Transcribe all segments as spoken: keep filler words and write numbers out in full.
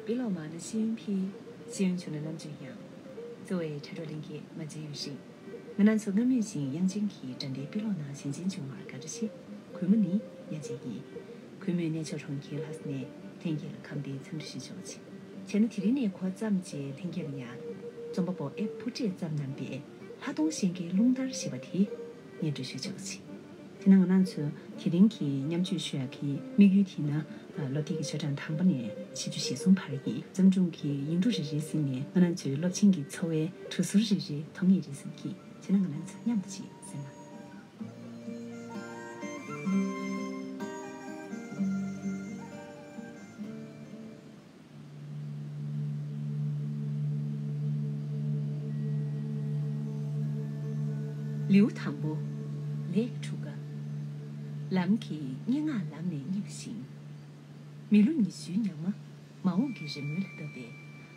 དཔེ་ཀློག་མ་ན་ཤེས་ཡོན་ཕུལ། ཤེས་ཡོན་བྱུང་ན་རྣམ་དཔྱོད་ཡང་། གཙོ་བོའི་དྲ་གྲོགས་ལྷན་རྒྱས་མ་མཇལ་ཡུན་རིང་། ང་རང་ཚོ་སྔ་མོས་བཞིན་དབྱངས་ཅན་གྱི་དགྲ་ལྡན་དཔེ་ཀློག་ནང་ཞལ་མཇལ་བྱུང་བར་དགའ་བསུ་ཆེ། གུས་མོ་ནི་དབྱངས་ཅན་ཡིན། གུས་མོས་གནས་མཆོག་གྲོང་ཁྱེར་ལྷ་ས་ནས་ལྷན་རྒྱས་ལ་ཁམས་བདེའི་འཚམས་འདྲི་ཞུ་ཆོག་ཅིག་བྱས་ན་དེ་རིང་ནས་འགོ་བརྩམས་རྗེས་ལྷན་རྒྱས་ལ་ཡང་རྩོམ་པ་པོ་ཨེ་ཕུ་ཏྲས་བརྩམས་གནང་པའི་ལྷ་གདོང་གཤེན་གྱི་རླུང་ལྟར་ཞེས་པ་དེ་སྙན་སྒྲོན་ཞུ་ཆོག་ཅིག་དེ་ནས་ང་རང་ཚོས་དེ་རིང་གི་མཉམ་སྤྱོད་ཞུ་ཡག་གི་དམིགས་ཡུལ་དེ་ནི་ལོ་རྒྱུས་ཀྱི་ཆོས་གྲངས་དང་པོ་ནས་བཞི་བཅུ་ཞེ་གསུམ་བར་ཡིན། བརྩམས་སྒྲུང་གི་ཡིག་འབྲུ་རེ་རེའི་གསེང་ནས་ང་རང་ཚོའི་སློབ་ཆེན་གྱི་འཚོ་བའི་གྲུ་ཟུར་རེ་རེ་མཐོང་ངེས་རེད་བསམ་གྱིས། བྱས་ན་ང་རང་ཚོ་མཉམ་དུ་ཅིག་གསན་ན། ལེའུ་དང་པོ། ལས་ཀྱི་ཁྲུ་ག་ལམ་གྱི་སྙན་ངག་ལམ་ནས་སྙན་ཞིང་། མི་ལོ་ཉི་ཤུའི་ཉག་མ། མ་འོངས་ཀྱི་རི་མོ་ལ་བཏབ་པའི་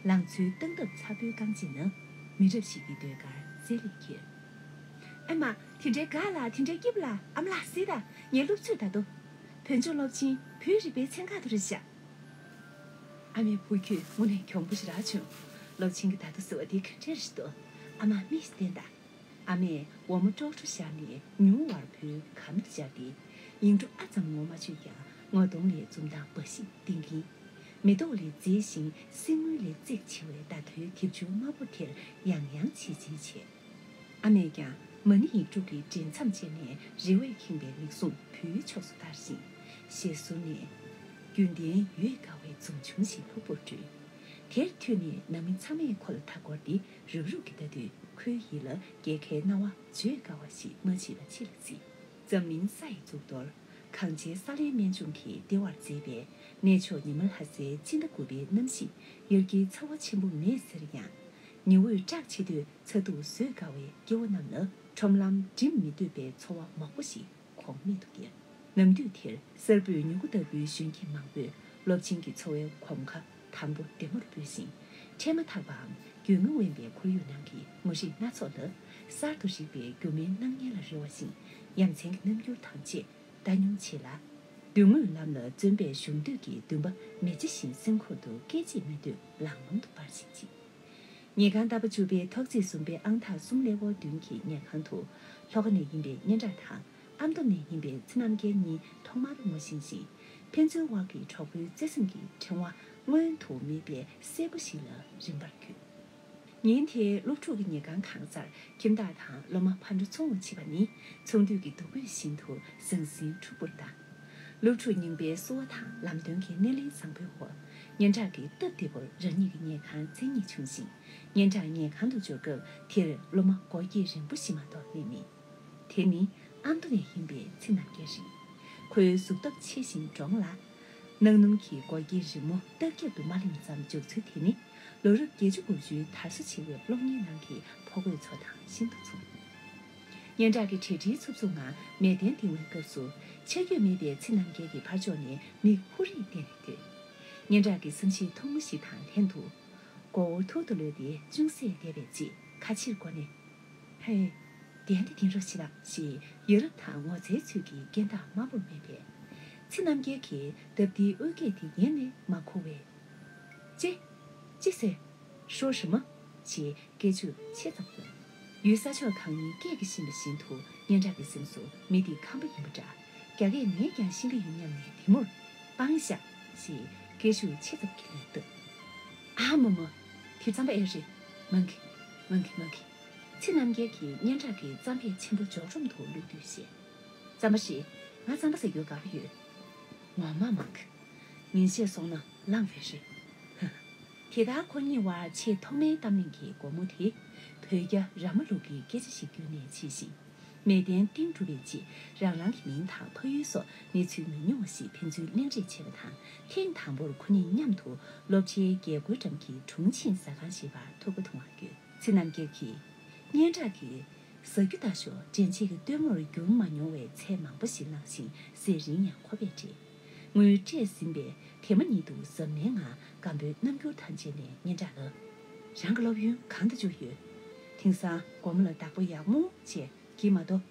ལང་ཚོའི་སྟངས་སྟབས་མཚར་པོའི་རྐང་རྗེས་ན། མི་རབས་ཤིག་གི་ཟློས་གར་རྩལ་ལས་འཁྱེར། ཨ་མ། དེ་འདྲའི་དགའ་ལ་དེ་འདྲའི་སྐྱིད་པོ་ལ། ཨ་མ་ལགས་གཟིགས་དང་། ངའི་སློབ་ཚོད་ད་དོ། བོད་ལྗོངས་སློབ་ཆེན་བོད་རིག་པའི་ཚན་ཁག་ཏུ་རེད་ཤག་ཨ་མའི་བུ་ཁྱོད་དངོས་གནས་གྱོང་པོ་ཞེ་དྲག་བྱུང་། སློབ་ཆེན་གྱི་ད་དུ་ཟེར་བ་དེ་ག་འདྲས་རེད་དོ། ཨ་མ་མིག་སྟོན་དང་། ཨ་མས་འོ་མ་ཀྲོག་ཀྲོ་བཞག་ནས་ཉུང་བར་བུའི་གམ་དུ་སྦྱར་ཏེ། ཡིག་འབྲུ་ཨ་ཙམ་ངོ་མ་ཆོད་ཀྱང་ངོ་གདོང་ལས་འཛུམ་མདངས་འབའ་ཞིག་བསྟན་གྱིན། མེ་ཏོག་ལས་མཛེས་ཤིང་གསེར་དངུལ་ལས་བརྩེགས་ཆེ་བའི་ཟླ་ཐོའི་དེབ་ཆུང་དམར་པོ་དེར་ཡང་ཡང་ཕྱིས་ཕྱིས་བྱས། ཨ་མས་ཀྱང་མ་ཎི་ཡིག་དྲུག་གི་འདྲེན་མཚམས་བཅད་ནས་རེ་བས་ཁེངས་པའི་མིག་ཟུང་བུའི་ཕྱོགས་སུ་བསྟར་ཞིང་། ཞེ་ཟུར་ནས། རྒྱུན་ལྡན་ཡོད་དཀའ་བའི་འཛུམ་ཆུང་ཞིག་ལྷུག་པོར་བྲོས། དེར་མཐུད་ནས་ནང་མི་ཚང་མས་ཁོ་ལ་མཐའ་བསྐོར་ཏེ་རུབ་རུབ་ཀྱིས་ལྟ་དུས། ཁོའི་ཡིད་ལ་རྒྱལ་ཁའི་སྣང་བ་བརྗོད་དཀའ་བ་ཞིག་མ་མཆིས་པ་ཕྱི་ལ་བརྫིས། འཛམ་གླིང་ས་ཡི་གཙུག་ཏོར། གངས་ཅན་ས་ལའི་རྨད་བྱུང་གིས་ལྡེ་བར་མཛེས་པའི་གནས་མཆོག་ཉི་མ་ལྷ་སའི་དཔྱིད་ཟླ་དགུ་པའི་གནམ་གཤིས་ཡར་རྒྱས་ཚ་བ་ཆེན་པོ་མེད་ཟེར་ཡང་། ཉི་འོད་བཀྲག་ཆེ་དུས་ཚ་གདུག་བཟོད་དཀའ་བའི་སྐྱེ་བོ་རྣམས་ལ་ཁྲོམ་ལམ་འགྲིམ་མི་འདོད་པའི་ཚོར་བ་མོག་པོ་ཞིག་ཁོང་རྨད་དུ་བསྐྱལ། ནམ་དུས་དེར་གསར་སྦོས་མྱུ་གུ་ལྟ་བུའི་གཞོན་སྐྱེས་མང་པོས་སློབ་ཆེན་གྱི་འཚོ་བའི་གོམ་ཁ་དང་པོ་བདེ་མོར་སྤོས་ཤིང་། འཕྲད་མ་ཐག་པའམ་རྒྱུས་མངའ་དབེན་པའི་ཁོར་ཡུག་ནང་གི་མུ་ཧྲི་སྣ་ཚོགས་ལ་གསར་དུ་རིག་པའི་སྒྱུ་མའི་སྣང་བརྙན་ལ་རོལ་བ་བཞིན་ཡ་མཚན་གྱི་རྣམ་འགྱུར་དང་བཅས་ལྟ་མྱོང་བྱེད་ལ། མདུན་ངོས་ལམ་ལ་བརྩོན་པས་གཞོང་སྟོད་ཀྱི་འདུན་པ་མེ་ལྕེ་བཞིན་སེམས་ཁོང་དུ་སྐད་ཅིག་མི་སྡོད་ལང་ལོང་དུ་འབར་བཞིན་མཆིས། ཉལ་ཁང་རྟ་པ་བཅུ་པའི་ཐོག་བརྩེགས་གསུམ་པའི་ཨང་རྟགས་གསུམ་ཀླད་ཀོར་བདུན་གྱི་ཉལ་ཁང་དུ། ལྷོ་ཁ་ནས་ཡིན་པའི་སྙན་གྲགས་དང་ཨ་མདོ་ནས་ཡིན་པའི་ཚེ་རྣམ་རྒྱལ་གཉིས་ཐོག་མར་ངོ་ཤེས་ཤིང་། ཕན་ཚུན་དབར་གྱི་གྲོགས་པོའི་བརྩེ་སེམས་ཀྱི་ཕྲེང་བ་མངོན་དུ་མེད་པའི་སྲས་པོ་ཞིག་ལ་རིམ་པར་གྱུར། ཉིན་དེའི་སློབ་ཕྲུག་གི་ཉལ་ཁང་གང་སར་ཁྱིམ་བདག་དང་སློབ་མ་ཕར་འགྲོ་ཚུར་འོང་བྱེད་པ་ནི་ཚོང་འདུས་ཀྱི་འདུ་འགོད་བཞིན་དུ་ཟང་ཟིང་འཁྲུག་པོར་ལྡང་། སློབ་ཕྲུག་རྙིང་པའི་བསུ་བ་དང་ལམ་སྟོན་གྱི་སྣེ་ལེན་བཟང་པོའི་འོག་སྙན་གྲགས་ཀྱིས་སྟབས་བདེ་པོར་རང་ཉིད་ཀྱི་ཉལ་ཁང་མཚན་ཉིད་བྱུང་ཞིང་། སྙན་གྲགས་ཉལ་ཁང་དུ་འབྱོར་སྐབས་དེར་སློབ་མ་སྒོ་འགྱེད་རིང་པོ་ཞིག་མ་གཏོགས་སླེབས་མེད། དེ་ནི་ཨ་མདོ་ནས་ཡིན་པའི་ཚེ་རྣམ་རྒྱལ་རེད། ཁོའི་གཟུགས་སྟོབས་ཆེ་ཞིང་འདྲོངས་ལ། གནག་སྣུམ་གྱི་སྒོ་འགྱེད་རི་མོ་ལྟག་རྒྱབ་ཏུ་མ་ལེན་ཙམ་འཇུག་ཚུལ་དེ་ནི་ལོ་རབས་བརྒྱད་ཅུ་དགུ་བཅུའི་དར་སོ་ཆེ་བའི་སློབ་གཉེར་ནང་གི་ཕོ་རྒོད་ཚོ་དང་ཤིན་ཏུ་མཚུངས། སྙན་གྲགས་ཀྱི་གྲ་སྒྲིག་འཚུབ་འཚུབ་ངང་མལ་གདན་གདིང་བའི་སྐབས་སུ། ཆ་རྒྱུས་མེད་པའི་ཚེ་རྣམ་རྒྱལ་གྱི་ཕར་ཕྱོགས་ནས་མིག་ཧུར་རེ་བསྟན་ནས་སྡོད། སྙན་གྲགས་ཀྱི་བསམ་གཞིག་ཐུང་ངུ་ཞིག་དང་ལྷན་དུ། མགོ་བོ་ཐུར་དུ་ལོག་སྟེ་ཅུང་ཟད་བསྡད་པའི་རྗེས་ཁ་ཕྱིར་བསྐོར་ནས། ཧེ། གདན་དེ་གདིང་རོགས་བྱེད་ལ་ཞེས་ཡ་རབས་དང་ངོ་ཚའི་ཚུལ་གྱིས་རྐྱེན་ཐག་དམར་པོར་སྨྲས་པས། ཚེ་རྣམ་རྒྱལ་གྱིས་སྟབས་བདེའི་དབུས་སྐད་དེ་ཡེ་ནས་མ་གོ་བས། ཅི། ཅི་ཟེར། ཧྲོ་ཧྲི་མ། ཞེས་སྐད་ཅིག་ཆེ་ཙམ་གོ། ཡུལ་ས་ཕྱོགས་གང་ཡིན་སྐད་ཀྱིས་ཤེས་པ་བཞིན་དུ་སྙན་གྲགས་ཀྱི་སེམས་སུ་མི་འདི་ཁམས་པ་ཡིན་པ་འདྲ། རྒྱ་སྐད་ངས་ཀྱང་ཤེས་ཀྱི་ཡོད་སྙམ་ནས་དེ་མུར། སྤང་ཤག་ཞེས་སྐད་ཤུགས་ཆེ་ཙམ་གྱིས་ལན་བཏབ། ཨ་མ་མ། དེ་རྩམ་པ་ཨེ་རེད། མང་གི། མང་གི་མང་གི། ཚེ་རྣམ་རྒྱལ་གྱིས་སྙན་གྲགས་ཀྱི་རྩམ་པའི་ཆེན་པོ་འཇོག་སྒྲོམ་དུ་བླུགས་དུས་བཤད། རྩམ་པ་རེད། ང་རྩམ་པ་ཟ་རྒྱུར་དགའ་པོ་ཡོད། ངོ་མ་མང་གི། ཉིན་ཤས་སོང་ན་ལངས་པས་རེད། ཧ། དེ་ལྟར་ཁོ་གཉིས་དབར་ཆེས་ཐོག་མའི་གཏམ་གླེང་གི་སྒོ་མོ་དེ། བོད་རྒྱ་ར་མ་ལུག་གི་སྐད་ཆ་ཞིག་བརྒྱུད་ནས་ཕྱིས་ཤིང་། མལ་གདན་སྟེང་གྲུབ་པའི་རྗེས་རང་རང་གི་མིང་དང་ཕ་ཡུལ་སོགས་གནས་ཚུལ་མི་ཉུང་བ་ཞིག་ཕན་ཚུན་གླེང་རེས་བྱས་པ་དང་། ཐེངས་དང་པོར་ཁོ་གཉིས་མཉམ་དུ་སློབ་གྲྭའི་རྒྱལ་སྒོའི་འགྲམ་གྱི་དྲུང་ཆེན་ཟ་ཁང་ཞིག་བར་ཐུག་པ་མཐོང་བར་གྱུར། ཚེ་རྣམ་རྒྱལ་གྱིས། སྙན་གྲགས་ཀྱིས། ཟ་རྒྱུ་ལྟ་ཞོག་འདྲེན་བྱེད་ཀྱི་སྟོན་མོར་འགྱུར་མ་མྱོང་བའི་ཚལ་མང་པོ་ཞིག་བླངས་ཤིང་ཟས་རིན་ཡང་ཁོ་པས་སྤྲད། དངུལ་སྤྲད་ཟིན་པས་དེ་མ་ཉིད་དུ་གཟབ་ནན་ངང་སྒམ་པོའི་རྣམ་འགྱུར་དང་བཅས་ནས་སྙན་གྲགས་ལ། རང་གི་སློབ་ཡོན་གང་དུ་བཅུག་ཡོད། དེང་སང་སྒོར་མོ་ལ་བདག་པོ་ཡག་མོ་བྱས་གྱིས་མ་གཏོགས།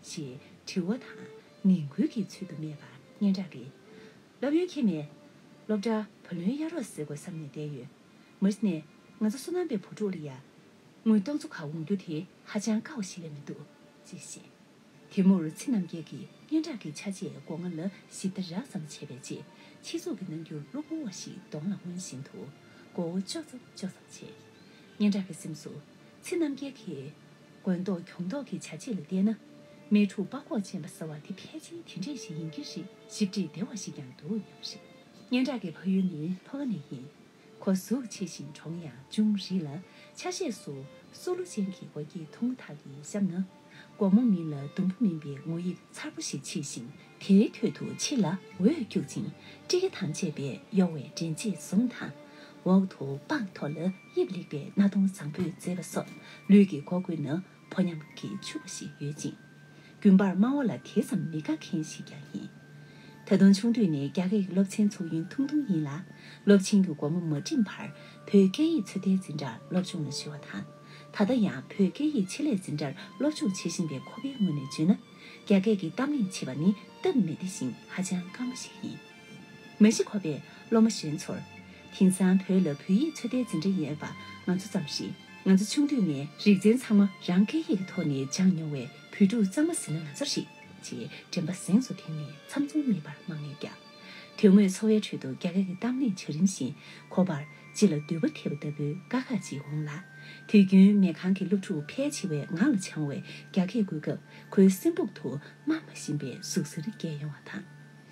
ཞེས་དྲི་བ་དང་ནན་སྐུལ་གྱི་ཚུལ་དུ་སྨྲས་པར་སྙན་གྲགས་ཀྱིས། སློབ་ཡོན་ཁྱེར་མེད། སློབ་གྲྭ་ བུ་ལོན་གཡར་རོགས་ཟེར་དགོས་བསམ་ནས་བསྡད་ཡོད། མ་གཞི་ནས་ང་ཚོ་བསོད་ནམས་པའི་བུ་ཕྲུག་ལ་ཡ། དངུལ་སྟོང་ཚོ་ག་འོང་རྒྱུ་དེ་ཧ་ཅང་དཀའ་བ་ཞིག་ལས་མི་འདུག་ཅེས་བཤད། དེ་མུར་ཚེ་རྣམ་རྒྱལ་གྱིས་སྙན་གྲགས་ཀྱི་ཆ་ཆས་སྒོ་ང་ལ་ཞིབ་ལྟ་རགས་ཙམ་བྱས་པའི་རྗེས། ཕྱི་ཚུགས་ཀྱི་རྣམ་འགྱུར་གློ་བུར་བ་ཞིག་གདོང་ལ་མངོན་བཞིན་དུ་མགོ་བོ་ལྕོག་ཙམ་ལྕོག་ཙམ་བྱས། སྙན་གྲགས་ཀྱི་སེམས་སུ། ཚེ་རྣམ་རྒྱལ་གྱིས་མགོན་ཏོག་གྱོང་ཏོག་གི་བྱ་བྱེད་ལ་བལྟས་ན། དམེ་ཕྲུག་པགས་ཀོག་ཅན་པ་ཟེར་བ་དེ་ཕལ་ཆེར་དེ་འདྲས་ཞིག་ཡིན་གྱི་རེད། ཞིབ་ཁྲིད་བདེ་བ་ཞིག་ཀྱང་འདུག་སྙམ་རེད། སྙན་གྲགས་ཀྱི་ཕ་ཡུལ་ནི་ལྷོ་ཁ་ནས་ཡིན། ཁོ་གཟུགས་ཆེ་ཞིང་གྲོང་ཡང་ཅུང་རིང་ལ། ཆ་ཤས་སུ་སོ་ལུ་ཅན་གྱི་སྒོ་སྐྱེས་ཐུང་ཐག་གིས་བཤམས་ན། དགོང་མོ་མིན་ལ་ཟླུམ་པོ་མིན་པའི་ངོ་ཡིག་མཚར་པོ་ཞིག་ཕྱེས་ཤིང་། དེའི་ཐོད་དུ་ཕྱི་ལ་འོད་སྐྱུག་ཅིང་། སྤྲི་ག་དང་བཅས་པའི་གཡོ་བའི་འདྲེན་བྱེད་ཟུང་དང་། འོག་ཏུ་པང་ཐོག་ལ་དབྱིབས་ལེགས་པའི་སྣ་གདོང་བཟང་པོས་མཛེས་པ་སོགས། ལུས་ཀྱི་སྒོ་ཀུན་ན་ཕོ་ཉམས་ཀྱི་ཕྱུ་པ་ཞིག་ཡོད་ཅིང་། རྒྱུན་པར་དམའ་བ་ལ་དེ་ཙམ་མི་དགའ་མཁན་ཞིག་ཀྱང་ཡིན། ད་དུང་ཆུང་དུས་ནས་རྒྱ་སྐད་ཀྱི་སློབ་ཚན་ཚུགས་ཡུན་ཐུང་ཐུང་ཡིན་ལ། སློབ་ཆེན་གྱི་སྒོ་མོ་མ་འགྲིམས་བར་བོད་སྐད་ཡིག་ཚོད་ལྟའི་འཛིན་གྲྭར་སློབ་སྦྱོང་ལ་ཞུགས་པ་དང་། ད་ལྟ་ཡང་བོད་སྐད་ཡིག་ཆེད་ལས་འཛིན་གྲྭར་སློབ་སྦྱོང་བྱེད་བཞིན་པའི་ཁོ་པའི་ངོས་ནས་བརྗོད་ན། རྒྱ་སྐད་ཀྱི་གཏམ་གླེང་བྱེད་པ་ནི་སྟབས་མི་བདེ་ཞིང་ཧ་ཅང་དཀའ་མོ་ཞིག་ཡིན། མ་གཞི་ཁོ་པས་སློབ་མ་གཞན་ཚོར། དེང་སང་བོད་ལ་བོད་ཡིག་ཚོད་ལྟའི་འཛིན་གྲྭ་ཡོད་པ་ང་ཚོ་ཙམ་རེད། ང་ཚོ་ཆུང་དུས་ནས་རིག་ཚན་ཚང་མ་རང་སྐད་ཡིག་གི་ཐོག་ནས་སྦྱངས་མྱོང་བའི་བོད་ཕྲུག་གཙང་མ་ཟེར་ན་ང་ཚོ་རེད། ཅེས་དྲན་པ་གཟེངས་སུ་འཐེན་ནས་ཚམ་ཚོམ་མེད་པར་དམངས་གླུ་བརྒྱབ། དོན་དངོས་འཚོ་བའི་ཁྲོད་དུ་རྒྱ་སྐད་ཀྱི་གཏམ་གླེང་བྱ་རིམ་བཞིན་ཁོ་པར་ལྕེ་ལ་རྡོལ་པ་ཐེབས་པ་ལྟ་བུའི་དཀའ་ཁག་ཅིག་འོང་ལ། དུས་རྒྱུན་མལ་ཁང་གི་སློབ་ཕྲུག་ཕལ་ཆེ་བས་ངག་ལ་འཆང་བའི་རྒྱ་སྐད་བཀོལ་སྐབས་ཁོའི་སེམས་སྦུག་ཏུ་སྨྲ་མ་བཞིན་པའི་ཟུག་གཟེར་སྐྱེས་ཡོང་བ་དང་།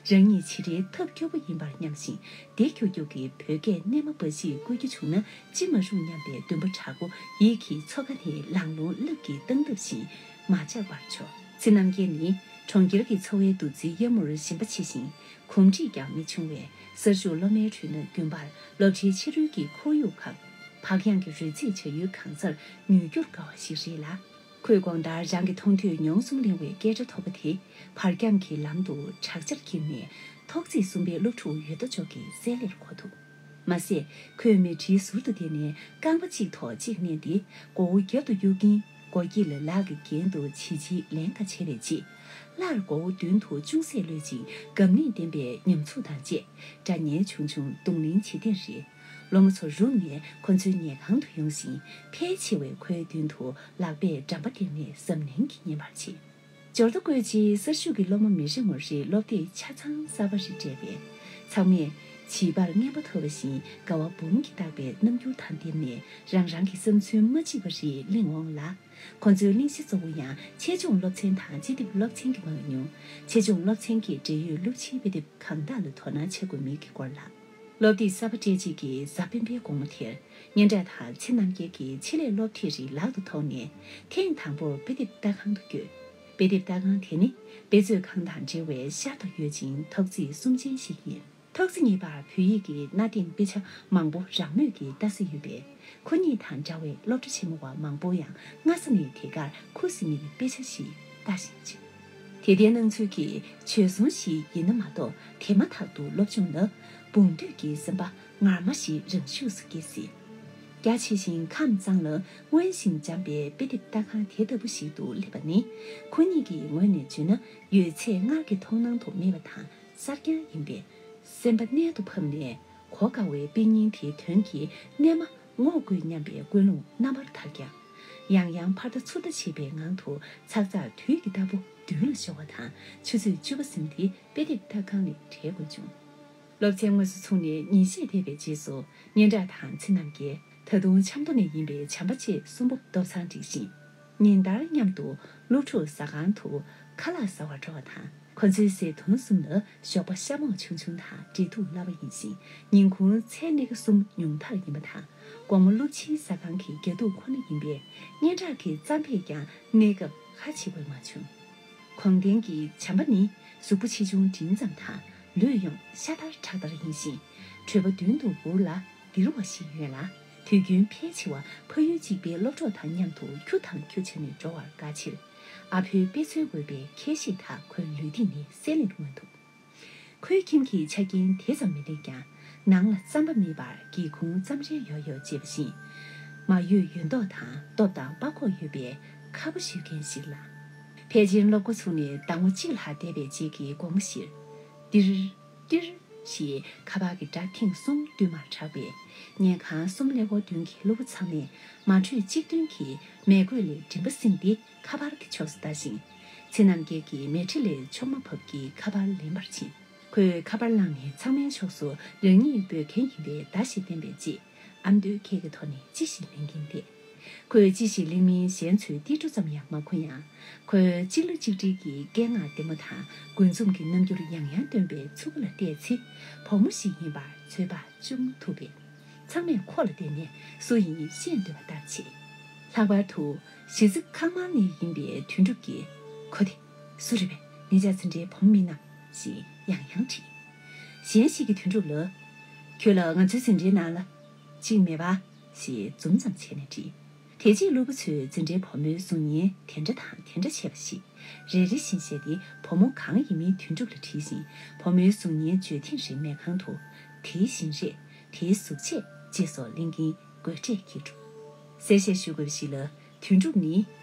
རང་ཉིད་ཇེ་རེའི་ཐབས་སྐྱོ་པོ་ཡིན་པར་སྙམ་ཞིང་། བདེ་ཁྱུག་ཁྱུག་གི་བོད་སྐད་རྣལ་མ་འབའ་ཞིག་བཀོལ་རྒྱུ་བྱུང་ན་ཅི་མ་རུང་སྙམ་པའི་འདུན་པ་དྲག་པོ་ཡིད་ཀྱི་མཚོ་ཁ་ནས་ལང་ལོང་རླབས་ཀྱིས་བཏང་སྟབས་བཞིན་མ་འཇགས་པར་ཆོག་ཚེ་རྣམ་རྒྱལ་ནི་གྲོང་ཁྱེར་གྱི་འཚོ་བའི་འདུ་འཛིའི་གཡབ་མོར་ཞེན་པ་ཆེ་ཞིང་། གོམས་འདྲིས་ཀྱང་མི་ཆུང་བས་གསར་ཞུགས་སློབ་མའི་ཁྲོད་ན་རྒྱུན་པར་སློབ་གྲྭའི་ཕྱི་རོལ་གྱི་ཁོར་ཡུག་གམ་བག་ཡངས་ཀྱི་རོལ་རྩེད་བྱ་ཡུལ་གང་སར་མྱུར་འགྱུར་དགའ་བ་ཞིག་རེད་ལ། ཁོས་དགོང་དག་རང་གི་མཐོང་ཐོས་མྱོང་གསུམ་གླེང་བའི་སྐད་སྒྲ་ཐོགས་པ་དེ་བར་ཁྱམས་ཀྱི་ལམ་དུ་བྲག་ཅར་འཁྱེར་ནས་ཐོག་བརྩེགས་གསུམ་པའི་སློབ་ཕྲུག་ཡོད་དོ་ཅོག་གི་གསེར་ལེར་གོ་ཐུབ། མ་ཟད། ཁོས་མལ་ཁྲིའི་ཟུར་དུ་བསྡད་ནས་རྐང་པ་གཅིག་ཐོག་གཅིག་མནན་ཏེ་མགོ་བོ་རྒྱབ་ཏུ་གཡུག་གིན་སྒོ་དཀྱིལ་ལ་ལག་གི་རྒྱན་དུ་བྱིལ་བྱིལ་ལན་འགའ་བྱས་པའི་རྗེས། སླར་མགོ་བོ་མདུན་དུ་ཅུང་ཟད་གློད་ཅིང་དགའ་ནས་ལྡན་པའི་ཉམས་ཚོར་དང་བཅས་སྒྲ་སྙན་ཆུང་ཆུང་རྡུང་ལེན་བྱེད་དེར་རེད། སློབ་མ་ཚོ་རུབ་ནས་ཁོ་ཚོའི་ཉལ་ཁང་དུ་ཡོང་ཞིང་ཕལ་ཆེ་བས་ཁོའི་མདུན་དུ་ལག་པས་འགྲམ་པ་སྦྲེལ་ནས་གཟབ་ནན་གྱིས་ཉན་པར་བྱེད། འབྱོར་ཐོ་བཀོད་རྗེས་གསར་ཞུགས་ཀྱི་སློབ་མ་མི་རེ་ངོ་རེས་སློབ་དེབ་ཆ་ཚང་གསར་པ་རེ་སྤྲད་པས། ཚང་མས་བྱིས་པར་རྔན་པ་ཐོབ་པ་བཞིན་དགའ་བ་འབུམ་གྱིས་བཏགས་པའི་རྣམ་འགྱུར་དང་ལྡན་ནས་རང་རང་གི་བསམ་ཚུལ་མ་གཅིག་པ་རེ་གླེང་འོང་ལ། ཁོ་ཚོའི་གླེང་གཞི་གཙོ་བོ་ཡང་ཆེད་སྦྱོང་སློབ་ཚན་དང་དཔྱད་དེབ་སློབ་ཚན་གྱི་མང་ཉུང་། ཆེད་སྦྱོང་སློབ་ཚན་གྱི་འབྲེལ་ཡོད་སློབ་ཕྱིའི་དཔེ་དེབ་གང་དག་ལ་དོ་སྣང་བྱེད་དགོས་མིན་གྱི་སྐོར་ལ། སློབ་དེབ་གསར་པ་སྤྲད་རྗེས་ཀྱི་གཟའ་སྤེན་པའི་དགོང་མོ་དེར། སྙན་གྲགས་དང་ཚེ་རྣམ་རྒྱལ་གྱིས་ཆེད་ལས་སློབ་ཁྲིད་རིགས་ལག་ཏུ་ཐོགས་ནས། ཐེངས་དང་པོར་དཔེ་དེབ་ལྟ་ཁང་དུ་བསྐྱོད། དཔེ་དེབ་ལྟ་ཁང་དེ་ནི་དཔེ་མཛོད་ཁང་དང་འབྲེལ་བའི་ཤར་དུ་ཡོད་ཅིང་ཐོག་བརྩེགས་གསུམ་ཅན་ཞིག་ཡིན། ཐོག་བརྩེགས་གཉིས་བར་བོད་ཡིག་གི་གནའ་དེང་དཔེ་ཆ་མང་པོ་རང་མོས་ཀྱིས་ལྟ་ས་ཡོད་པས། ཁོ་གཉིས་དང་འདྲ་བའི་སློབ་གྲྭ་ཆེན་མོ་བ་མང་པོ་ཡང་སྔ་ས་ནས་དེ་གར་ཁུ་སིམ་མེར་དཔེ་ཆ་ཞིག་ལྟ་བཞིན་བྱོན། དེ་ལྟའི་སྣང་ཚུལ་གྱིས་བྱོལ་སོང་ཞིག་ཡིན་ན་མ་གཏོགས། དེ་མ་ཐག་ཏུ་སློབ་སྦྱོང་ལ་འབུངས་འདོད་ཀྱི་སེམས་པ་ངར་མ་ཞིག་རང་ཤུགས་སུ་སྐྱེས་སྲིད། རྒྱ་ཆེ་ཞིང་ཁམས་གཙང་ལ་སྔོན་བཞིན་འཇམ་པའི་དཔེ་དེབ་ལྟ་ཁང་དེ་ལྟ་བུ་ཞིག་ཏུ་སླེབས་པ་ནི། ཁོ་གཉིས་ཀྱི་ངོས་ནས་བརྗོད་ན་ཡོད་ཚད་སྔར་གྱི་མཐོང་སྣང་དུ་མེད་པ་དང་གསར་རྐྱང་ཡིན་པས། སེམས་པ་རྣལ་དུ་ཕབ་ནས་གོ་དཀའ་བའི་དཔེ་རྙིང་དེའི་དོན་གྱི་རྣལ་མ་ངོ་དགོས་སྙམ་པའི་ཀུན་སློང་རྣམ་པར་དག་ཀྱང་། ཡང་ཡང་ཕར་ལྟ་ཚུར་ལྟ་བྱེད་པའི་ངང་དུ་ཚག་ཚག་དུས་ཀྱི་རྟ་ཕོ་མདུན་ལ་ཤོར་བ་དང་ཆུ་ཚོད་བཅུ་པ་ཟིན་ཏེ་དཔེ་དེབ་ལྟ་ཁང་ནས་བྲལ་དགོས་བྱུང་། སློབ་ཚན་དངོས་སུ་ཚུགས་ནས་ཉིན་ཤས་འདས་པའི་རྗེས་སུ་སྙན་གྲགས་དང་ཚེ་རྣམ་རྒྱལ། ད་དུང་ཆབ་མདོ་ནས་ཡིན་པའི་བྱམས་པ་བཅས་གསུམ་པོ་ལྟོ་ཚང་སྒྲིག་བཞིན། ཉིན་ལྟར་མཉམ་དུ་སློབ་ཕྲུག་ཟ་ཁང་དུ་ཁ་ལག་ཟ་བར་འགྲོ་བ་དང་། ཁོ་ཚོའི་ཟས་ཐུན་གསུམ་ལ་ཞོགས་པ་ཤ་མོག་ཆུང་ཆུང་དང་འབྲས་ཐུག་སླ་བ་ཡིན་ཞིང་། ཉིན་གུང་ཚལ་སྣེ་ཁ་གསུམ་ཉུང་མཐར་ཡིན་པ་དང་། དགོང་མོ་སློབ་ཕྱིའི་ཟ་ཁང་གི་རྒྱ་ཐུག་ཁོ་ན་ཡིན་པས། སྙན་གྲགས་ཀྱི་རྩམ་པས་ཀྱང་གནས་སྐབས་ཁ་ཕྱེ་དགོས་མ་བྱུང་། གོང་ལྡན་གྱི་བྱམས་པ་ནི་གཟུགས་པོ་ཆེ་ཆུང་འབྲིང་ཙམ་དང་། ལུས་ཡང་ཤ་དར་ཁྲག་དར་ཡིན་ཞིང་། གྲོད་པ་མདུན་དུ་འུར་ལ་ལྡིར་བ་ཞིག་ཡོད་ལ། དུས་རྒྱུན་ཕལ་ཆེ་བ་ཕ་ཡུལ་གཅིག་པའི་སློབ་གྲོགས་དང་མཉམ་དུ་ཁྱུ་དང་ཁྱུ་བྱས་ནས་འགྲོ་བར་དགའ་ཕྱིར། ཨ་ཕོའི་དཔེ་མཚོན་འོས་པའི་ཁྱད་གཤིས་དག་ཁོའི་ལུས་སྟེང་ནས་གསལ་ལེར་མངོན་འདུག་ཁོའི་ཁྱིམ་གྱི་ཆ་རྐྱེན་དེ་ཙམ་མི་ལེགས་ཀྱང་། ནང་ལ་རྩམ་པ་མེད་པར་སྒེའུ་ཁུང་རྩམ་རལ་ཡོག་ཡོག་ཅེས་པ་བཞིན། མ་ཡོད་ཡོད་མདོག་དང་སྟོབས་དང་པགས་ཀོག་ཡོད་པའི་ཁ་ཕོ་ཞུ་མཁན་ཞིག་ལ། ཕལ་ཆེར་སློབ་འགོ་ཚུགས་ནས་ཟླ་ངོ་གཅིག་ལྷག་འདས་པའི་རྗེས་ཀྱི་དགོང་མོ་ཞིག་ཏིར། ཏིར། ཞེས་ཁ་པར་གྱི་སྒྲ་ཐེངས་གསུམ་བསྟུད་མར་གྲགས་པས། ཉལ་ཁང་གསུམ་ཀླད་ཀོར་མདུན་གྱི་སློབ་བུ་ཚང་མས་མ་གྲོས་གཅིག་མཐུན་གྱིས་མལ་གོས་ལས་མགྲིན་པ་བསྲིངས་ཏེ་ཁ་པར་གྱི་ཕྱོགས་སུ་ལྟ་ཞིང་། ཚེ་རྣམ་རྒྱལ་གྱིས་མལ་ཁྲི་ལས་ཕྱོགས་མ་བབས་ཀྱི་ཁ་པར་ལེན་པར་ཕྱིན། ཁོས་ཁ་པར་བླངས་ནས་ཚང་མའི་ཕྱོགས་སུ་རང་ཉིད་འབོད་མཁན་ཡིན་པའི་བརྡ་ཞིག་བསྟན་པའི་རྗེས། ཨ་མདོས་ཁྱེད་ཀྱི་ཐོག་ནས་ཅི་ཞིག་ལེན་གྱིན་བསྡད། ཁོས་ཅི་ཞིག་གླེང་མིན་གཞན་ཚོས་ཏིལ་འབྲུ་ཙམ་ཡང་མ་གོ་ཡང་། ཁོས་གཅིག་ལ་གཅིག་དྲིལ་གྱི་སྐད་ངག་བདེ་མོ་དང་དགུ་འཛོམས་ཀྱི་རྣམ་འགྱུར་ཡང་ཡང་སྟོན་པའི་ཚུགས་ཀ་ལ་བལྟས་ཚེ། བུ་མོ་ཞིག་ཡིན་པར་ཚོད་དཔག་བཅུག་མ་ཐུབ་པས། ཚང་མས་ཁོ་ལ་བལྟས་ནས་སུ་ཡིན་ཤེས་འདོད་པ་ལྟར་བྱེད། ལྷག་པར་དུ་གཞིས་རྩེ་ཁང་མང་ནས་ཡིན་པའི་དོན་གྲུབ་ཀྱིས། ཁོ་དེ་སུ་རེད་པས། ངེད་ཅག་འཛིན་གྲྭའི་བུ་མོ་མིན་ནམ་ཞེས་ཡང་ཡང་དྲིས། གཞན་ཞིག་གིས་དོན་གྲུབ་ལ། ཁྱོད་ལ་ང་ཚོའི་འཛིན་གྲྭའི་ནང་ལ་གཅིག་མེད་པ། ཞེས་འཛུམ་ཙམ་བྱས་ནས་དྲིས། དེ་རྗེས་སློབ་བུ་ཚོས་འཛིན་གྲྭའི་བུ་མོའི་གཟུགས་བརྙན་དེ་འདྲ་དང་དེ་འདྲ་བྱས་པ་ཞིག་རེ་རེ་བཞིན་བཤད་དེ། བུ་མོ་གང་ཡིན་མིན་དོན་གྲུབ་ལ་དྲིས་ཤིང་། བུ་མོའི་གཟུགས་བརྙན་བརྗོད་ཐེངས་རེ་མལ་ཁང་དུ། དེའི་བཞིན་རས། དེའི་གཟུགས་བྱད་བཅས་སོགས་གླེང་གིན་དགོད་སྒྲས་འཁྱེར་འགྲོ། གསལ་བཤད་ཞུ་དགོས་པ་ཞིག་ལ། དོན་གྲུབ་ནི་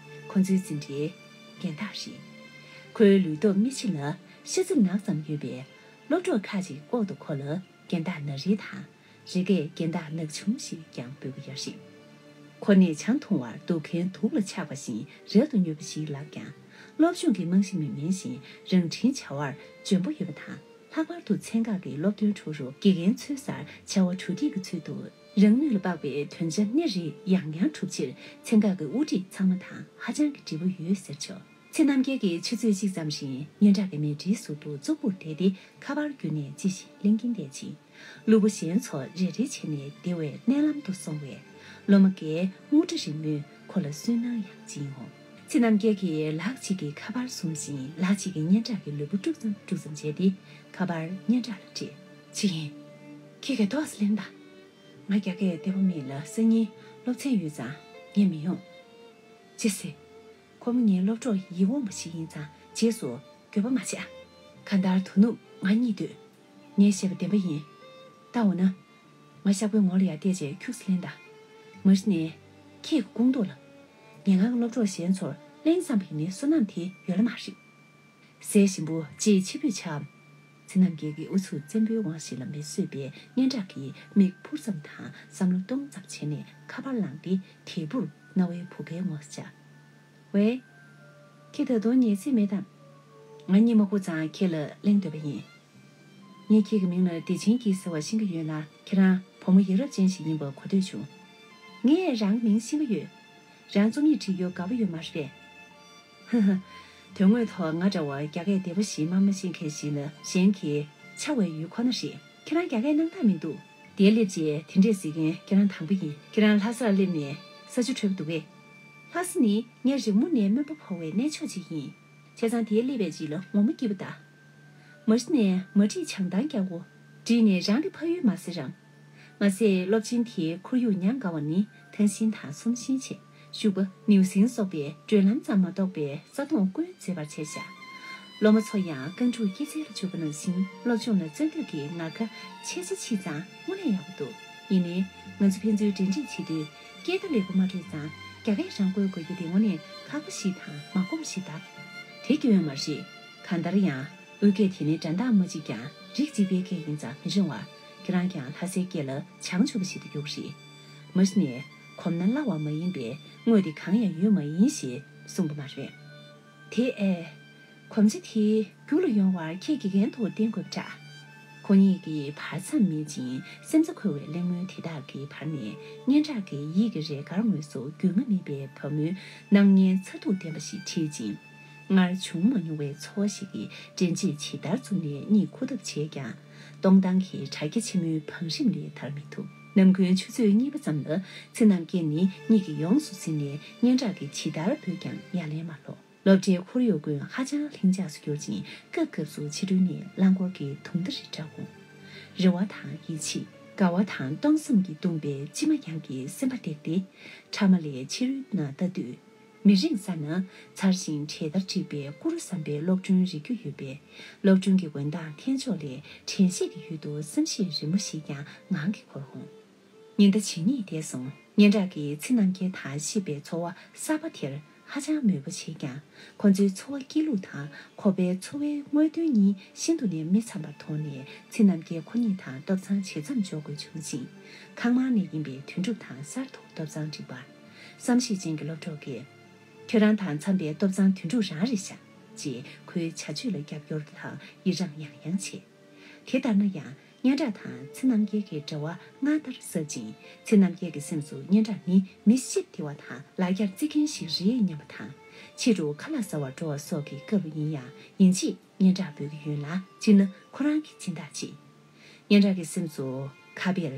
ཁོ་ཚོའི་འཛིན་གྲྭའི་རྒན་བདག་རེད། ཁོའི་ལུས་སྟོབས་མི་ཆེ་ལ་ཤ་ཚ་ནག་ཙམ་ཡོད་པས། སློབ་གྲོགས་ཁ་ཅིག་ལྐོག་ཏུ་ཁོ་ལ་རྒན་བདག་ནག་རིལ་དང་། རེ་འགས་རྒན་བདག་ནག་ཆུང་ཞེས་ཀྱང་འབོད་ཀྱི་ཡོད་རེད། ཁོ་ནི་ཆང་འཐུང་བར་སྡུག་མཁན་དུག་ལ་ཆགས་པ་བཞིན་རལ་དུ་ཉོབ་པ་ཞིག་ལགས་ཀྱང་། སློབ་སྦྱོང་གི་རྨང་གཞི་མི་དམན་ཞིང་། རང་འཁྲིའི་བྱ་བར་འཇོན་པོ་ཡོད་པ་དང་། ལྷག་པར་དུ་ཚན་ཁག་གི་སློབ་ཐོན་འཕྲོ་རུ་དགེ་རྒན་འཚོལ་སར་བྱ་བ་གྲ་སྒྲིག་གི་ཚུལ་དུ། རང་ནུས་ལ་དཔག་པའི་དོན་བྱ་སྣེ་རེ་ཡང་ཡང་གྲུབ་ཕྱིར། ཚན་ཁག་གི་དབུ་ཁྲིད་ཚང་མ་དང་ཧ་ཅང་གི་འདྲིས་པོ་ཡོད་ཟེར་ཆོག་ཚེ་རྣམ་རྒྱལ་གྱིས་ཆུ་ཚོད་གཅིག་ཙམ་རིང་སྙན་གྲགས་ཀྱི་མལ་ཁྲིའི་ཟུར་དུ་ཙོག་པུར་བསྡད་དེ། ཁ་པར་བརྒྱུད་ནས་ཅི་ཞིག་གླེང་གིན་བསྡད་ཅིང་། སློབ་བུ་གཞན་ཚོ་རེ་རེ་བྱས་ནས་བདེ་བའི་མནལ་ལམ་དུ་སོང་བས། སློབ་མ་འགས་ངུ་སྒྲ་རིང་མོས་ཁོ་ལ་སུན་སྣང་ཡང་སྦྱིན་འོང་། ཚེ་རྣམ་རྒྱལ་གྱིས་ལག་གཅིག་གིས་ཁ་པར་བཟུང་ཞིང་། ལག་གཅིག་གིས་སྙན་གྲགས་ཀྱི་ལུས་པོ་དཀྲུག་ཙམ་དཀྲུག་ཙམ་བྱས་ཏེ། ཁ་པར་སྙན་གྲགས་ལ་སྤྲད། ཅི་ཡིན། ཁྱེད་ཀྱིས་ཏོག་ཙམ་ལེན་དང་། ང་རྒྱ་སྐད་བདེ་པོ་མེད་ལ། སང་ཉིན་སློབ་ཚན་ཡོད་ཙང་ངས་མི་ཡོང་། ཅི་ཟེར། ཁོ་མོ་ངའི་སློབ་གྲོགས་ཡིད་འོང་བ་ཞིག་ཡིན་ཙང་རྗེས་སུ་འགྱོད་པ་མ་བྱེད་ཨ། གང་ལྟར་དོ་ནུབ་ང་གཉིད་སྡོད། ངས་བཤད་པ་བདེན་པ་ཡིན། ལྟ་འོ་ན། ང་ཤག་པའི་ངོ་ལ་ཡར་བལྟས་རྗེས་ཁྱུག་ཙམ་ལེན་དང་། མ་གཞི་ནས་ཁྱེད་ཀྱི་ཁོངས་གཏོགས་ལ། ངས་ང་གི་སློབ་གྲོགས་གཞན་ཚོར་གླེང་བསམ་པ་ཡིན་ནའི་བསོད་ནམས་དེ་ཡོད་ལ་མ་རེད། ཟས་ཞིམ་པོ་ཅིག་ཕྱི་ཕུད་བྱའམ། ཚེ་རྣམ་རྒྱལ་གྱི་ཨུ་ཚུགས་བཙན་པོའི་དབང་ཞིག་ལ་མི་བཟོད་པས། སྙན་གྲགས་ཀྱིས་མིག་འཕུར་ཙམ་དང་བསམ་བློ་གཏོང་ཙམ་བྱས་ནས་ཁ་པར་བླངས་ཏེ། དལ་བུར་རྣ་བའི་བུ་གའི་ངོས་སུ་བཅར། ཝེ། ཁྱེད་ད་དུང་ཉལ་སྲིད་མེད་དམ། ང་གཉིད་མ་ཁུག་ཙང་ཁྱེད་ལ་གླེང་འདོད་པ་ཡིན། ངས་ཁྱེད་ཀྱི་མིང་ལ་བདེ་ཆེན་སྐྱིད་ཟེར་བ་ཤེས་ཀྱི་ཡོད་ལ། ཁྱེད་རང་བུ་མོ་ཡ་རབས་ཅན་ཞིག་ཡིན་པ་གོ་ཐོས་བྱུང་། ངས་རང་གི་མིང་ཤེས་ཀྱི་ཡོད། རང་རྩོམ་ཡིག་བྲིས་རྒྱུར་དགའ་པོ་ཡོད་མ་རེད་པས། ཧ་ཧ། དོན་དངོས་ཐོག་ང་འདྲ་བ་རྒྱ་སྐད་བདེ་པོ་ཞིག་སྨྲ་མ་ཤེས་མཁན་ཞིག་ལ་གཞན་གྱིས་འཕྱ་བའི་ཡུལ་ཁོ་ན་རེད། ཁྱེད་རང་རྒྱ་སྐད་སྣང་དག་མི་འདུག་དེར་སླེབས་རྗེས་དེ་འདྲས་ཟེར་མཁན་ཁྱེད་རང་དང་པོ་ཡིན། ཁྱེད་རང་ལྷ་སར་སླེབས་ནས་ས་ཆུ་འཕྲོད་པ་འདུག་གས། ལྷ་ས་ནི་ངས་རིང་མོ་ནས་སྨོན་པ་ཕོག་པའི་གནས་མཆོག་ཅིག་ཡིན། བྱས་ཙང་དེར་སླེབས་པའི་རྗེས་ལ་ངོ་མ་སྐྱིད་པོ་གདའ། མ་གཞི་ནས་མ་བྲིས་བྱང་ཐང་རྒྱག་གོ། བྲིས་ནས་རང་གི་ཕ་ཡུལ་མ་ཟེར་རམ། མ་ཟད་སློབ་ཆེན་དེའི་ཁོར་ཡུག་ཉམས་དགའ་བ་ནི་ཐང་ཤིང་དང་གསོམ་ཤིང་བྱས། ཤུག་པ་ནེའུ་གསིང་སོགས་པའི་བགྲོད་ལམ་ཙམ་མ་གཏོགས་པའི་ས་དོང་བརྐོས་མཛེས་པར་བྱས་བཞག་སློབ་མ་ཚོ་ཡང་རྐང་ཕྲུག་སྐྱེད་ཚལ་ལ་འཇུག་པ་ནང་བཞིན་སློབ་སྦྱོང་ལ་བརྩོན་འགྲུས་ཀྱི་ངར་ཁ་ཆེ་ཆེ་ཕྱིན་ཙང་དངོས་གནས་ཡག་པོ་འདུག་ཡིན་ནའི་ང་ཚོ་ཕན་ཚུན་འབྲེལ་འདྲིས་བྱེད་དུས་སྐད་བརྡ་ལེགས་པོ་མ་འཕྲོད་ཙང་རྒྱ་སྐད་རང་བཀོལ་དགོས་རྒྱུ་དེ་དངོས་གནས་ཁག་པོ་ཞིག་དང་མ་དགོས་པ་ཞིག་གདའ། དེ་སྐྱོན་ཡོད་མ་རེད། གང་ལྟར་ཡང་། དབུས་སྐད་དེ་ནི་འགྲན་ཟླ་མ་གཅིག་ཀྱང་རིགས་གཅིག་པའི་སྐད་ཡིན་ཙང་མི་རིང་བར་ཁྱེད་རང་ཀྱང་ལྷ་སའི་སྐད་ལ་བྱང་ཆུབ་པ་ཞིག་ཏུ་འགྱུར་རེད། མ་གཞི་ནས་གོམས་ན་སླ་བ་མ་ཡིན་པས་དངོས་དེ་གང་ཡང་ཡོད་མ་ཡིན་ཞེས་གསུངས་པ་མ་རེད། དེ་ཨེ། གོམས་གཤིས་དེ་རྒྱུ་ལ་ཡོང་བར་ཁྱེད་དགེ་རྒན་དུ་བསྟེན་དགོས་པ་འདྲ། ཁོ་གཉིས་ཀྱིས་བར་མཚམས་མེད་ཅིང་སེམས་རྩ་འཁོལ་བའི་གླེང་མོལ་དེ་དག་གི་བར་ནས་སྙན་གྲགས་ཀྱི་ཡིད་ཀྱི་རས་དཀར་ངོས་སུ་རྒྱུས་མངའ་མེད་པའི་བུ་མོའི་སྣང་བརྙན་མཚར་སྡུག་ལྡན་པ་ཞིག་བྲིས་ཅིང་། སྔར་བྱུང་མ་མྱོང་བའི་ཚོར་བ་ཞིག་གིས་དྲན་རྗེས་ཇི་ལྟར་བཙུམ་ནས་གཉིད་ཁུག་ཐབས་བྱས་ཀྱང་། སྟོང་ཐང་གི་དྲ་རྒྱ་ཆེན་མོའི་བང་རིམ་ལས་ཐར་མི་ཐུབ། ནམ་རྒྱུན་ཆུ་ཚོད་གཉིས་པ་ཙམ་ལ་ཚེ་རྣམ་རྒྱལ་ནི་གཉིད་ཀྱིས་ཡོངས་སུ་ཟིན་ནས་སྙན་གྲགས་ཀྱིས་ཇི་ལྟར་བོས་ཀྱང་ཡ་ལན་མ་སློག་སློབ་གྲྭའི་ཁོར་ཡུག་ཀུན་ཧ་ཅང་ལྷིང་འཇགས་སུ་གྱུར་ཅིང་། སྐབས་སྐབས་སུ་ཕྱི་དྲོའི་ནས་རླངས་འཁོར་གྱི་དུང་བརྡ་རེ་གྲགས་འོང་། རེ་བ་དང་ཡིད་ཆེས། དགའ་བ་དང་སྟོང་བསམ་གྱིས་གདུངས་པའི་མཆི་མ་ཡང་གིས་སེམས་པ་བརྡེགས་ཏེ། ཕྲ་མ་ལས་ཕྱི་རོལ་ན་ལྟ་དུས། མི་རིང་ས་ན་ཚར་ཞིང་བྲལ་ལྟར་བསྒྲིགས་པའི་ཀུ་རུ་བསམ་པའི་སློབ་སྒྲོན་རིག་རྒྱུ་ཡོད་པས། སློབ་སྒྲོན་གྱི་འོད་མདངས་འཐེན་ཕྱོགས་ལས་དྲན་ཤེས་ཀྱི་ཡུལ་དུ་བསམ་གཞིག་རི་མོ་ཞིག་ཀྱང་ངང་གིས་འཁོར་འོང་། ཉི་ཟླ་ཇི་སྙེད་འདས་སོང་། སྙན་གྲགས་ཀྱི་ཚེ་རྣམ་རྒྱལ་དང་གཤིབ་པའི་འཚོ་བ་གསར་པ་དེར། ཧ་ཅང་མོས་པོ་བྱེད་ཀྱང་། ཁོ་ཚོའི་འཚོ་བ་སྐྱེལ་ལུགས་དང་ཁོ་པའི་འཚོ་བའི་དངོས་དོན་གཉིས་ཤིན་ཏུ་ནས་མི་འཚམ་པར་མཐོང་ནས། ཚེ་རྣམ་རྒྱལ་ཁོ་གཉིས་དང་སྟོབས་ཚང་ཇི་ཙམ་འཇོག་དགོས་བྱུང་ཞིང་། ཁང་དམར་ནས་ཡིན་པའི་དོན་གྲུབ་དང་གསར་དུ་སྟོབས་ཚང་འགྲིག་པར། བསམ་ཤེས་ཅན་གྱི་སློབ་གྲོགས་ཀྱིས། ཁྱོད་རང་དང་འཚམ་པའི་སྟོབས་ཚང་དོན་གྲུབ་རང་རེད་ཤག་ཅེས་ཁོའི་བྱ་སྤྱོད་ལ་རྒྱབ་སྐྱོར་དང་ཡི་རངས་ཡང་ཡང་བྱས། དེ་ལྟར་ན་ཡང་། སྙན་གྲགས་དང་ཚེ་རྣམ་རྒྱལ་གྱི་འབྲེལ་བ་སྔར་ལྟར་ཟབ་ཅིང་། ཚེ་རྣམ་རྒྱལ་གྱི་སེམས་སུ་སྙན་གྲགས་ནི་མི་གཤིས་བདེ་བ་དང་ལ་རྒྱར་བརྩི་མཁན་ཞིག་རེད་སྙམ་པ་དང་། ཕྱི་རུ་ཁ་ལག་ཟ་བར་འགྲོ་བ་སོགས་ཀྱི་སྐབས་ཡིན་ཡང་ཡིན་གཅིག་སྙན་གྲགས་འབོད་ཀྱི་ཡོད་ལ། སྤྱིར་ན་ཁོ་རང་གི་སྦྱིན་བདག་ཅིག་སྙན་གྲགས་ཀྱི་སེམས་སུ་ཁ་དཔེར།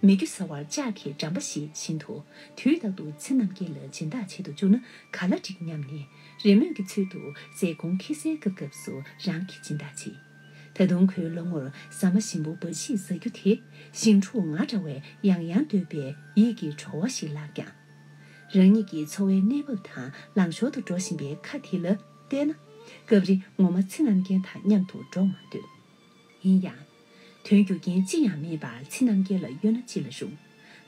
མི་རྒྱུ་ཟ་བར་ལྕགས་ཀྱི་འགྲམ་པ་ཞིག་བཞིན་དུ། དུས་རྟག་ཏུ་ཚེ་རྣམ་རྒྱལ་ལ་སྦྱིན་བདག་བྱེད་དུ་བཅུག་ན་ག་ལ་འགྲིག་སྙམ་ནས། རེས་མོས་ཀྱི་ཚུལ་དུ་ཟས་གོང་ཁེ་སའི་སྐབས་སྐབས་སུ་རང་གི་སྦྱིན་བདག་བྱེད། ད་དུང་ཁོའི་བློ་ངོར་ཟ་མ་ཞིམ་པོ་འབའ་ཞིག་ཟ་རྒྱུ་དེ། ཞིང་ཕྲུག་ང་འདྲ་བས་ཡང་ཡང་འདོད་པའི་ཡིད་ཀྱི་བྲོ་བ་ཞིག་ལགས་ཀྱང་། རང་ཉིད་ཀྱི་འཚོ་བའི་གནས་བབ་དང་ལང་ཤོར་དུ་འགྲོ་བཞིན་པའི་ཁ་དེ་ལ་བལྟས་ན། སྐབས་རེ་ངོ་མ་ཚེ་རྣམ་རྒྱལ་དང་མཉམ་དུ་འགྲོགས་མ་འདོད། ཡིན་ཡང་། དོན་རྒྱུ་རྐྱེན་ཅི་ཡང་མེད་པར་ཚེ་རྣམ་རྒྱལ་ལ་གཡོལ་ན་ཅི་ལ་རུང་།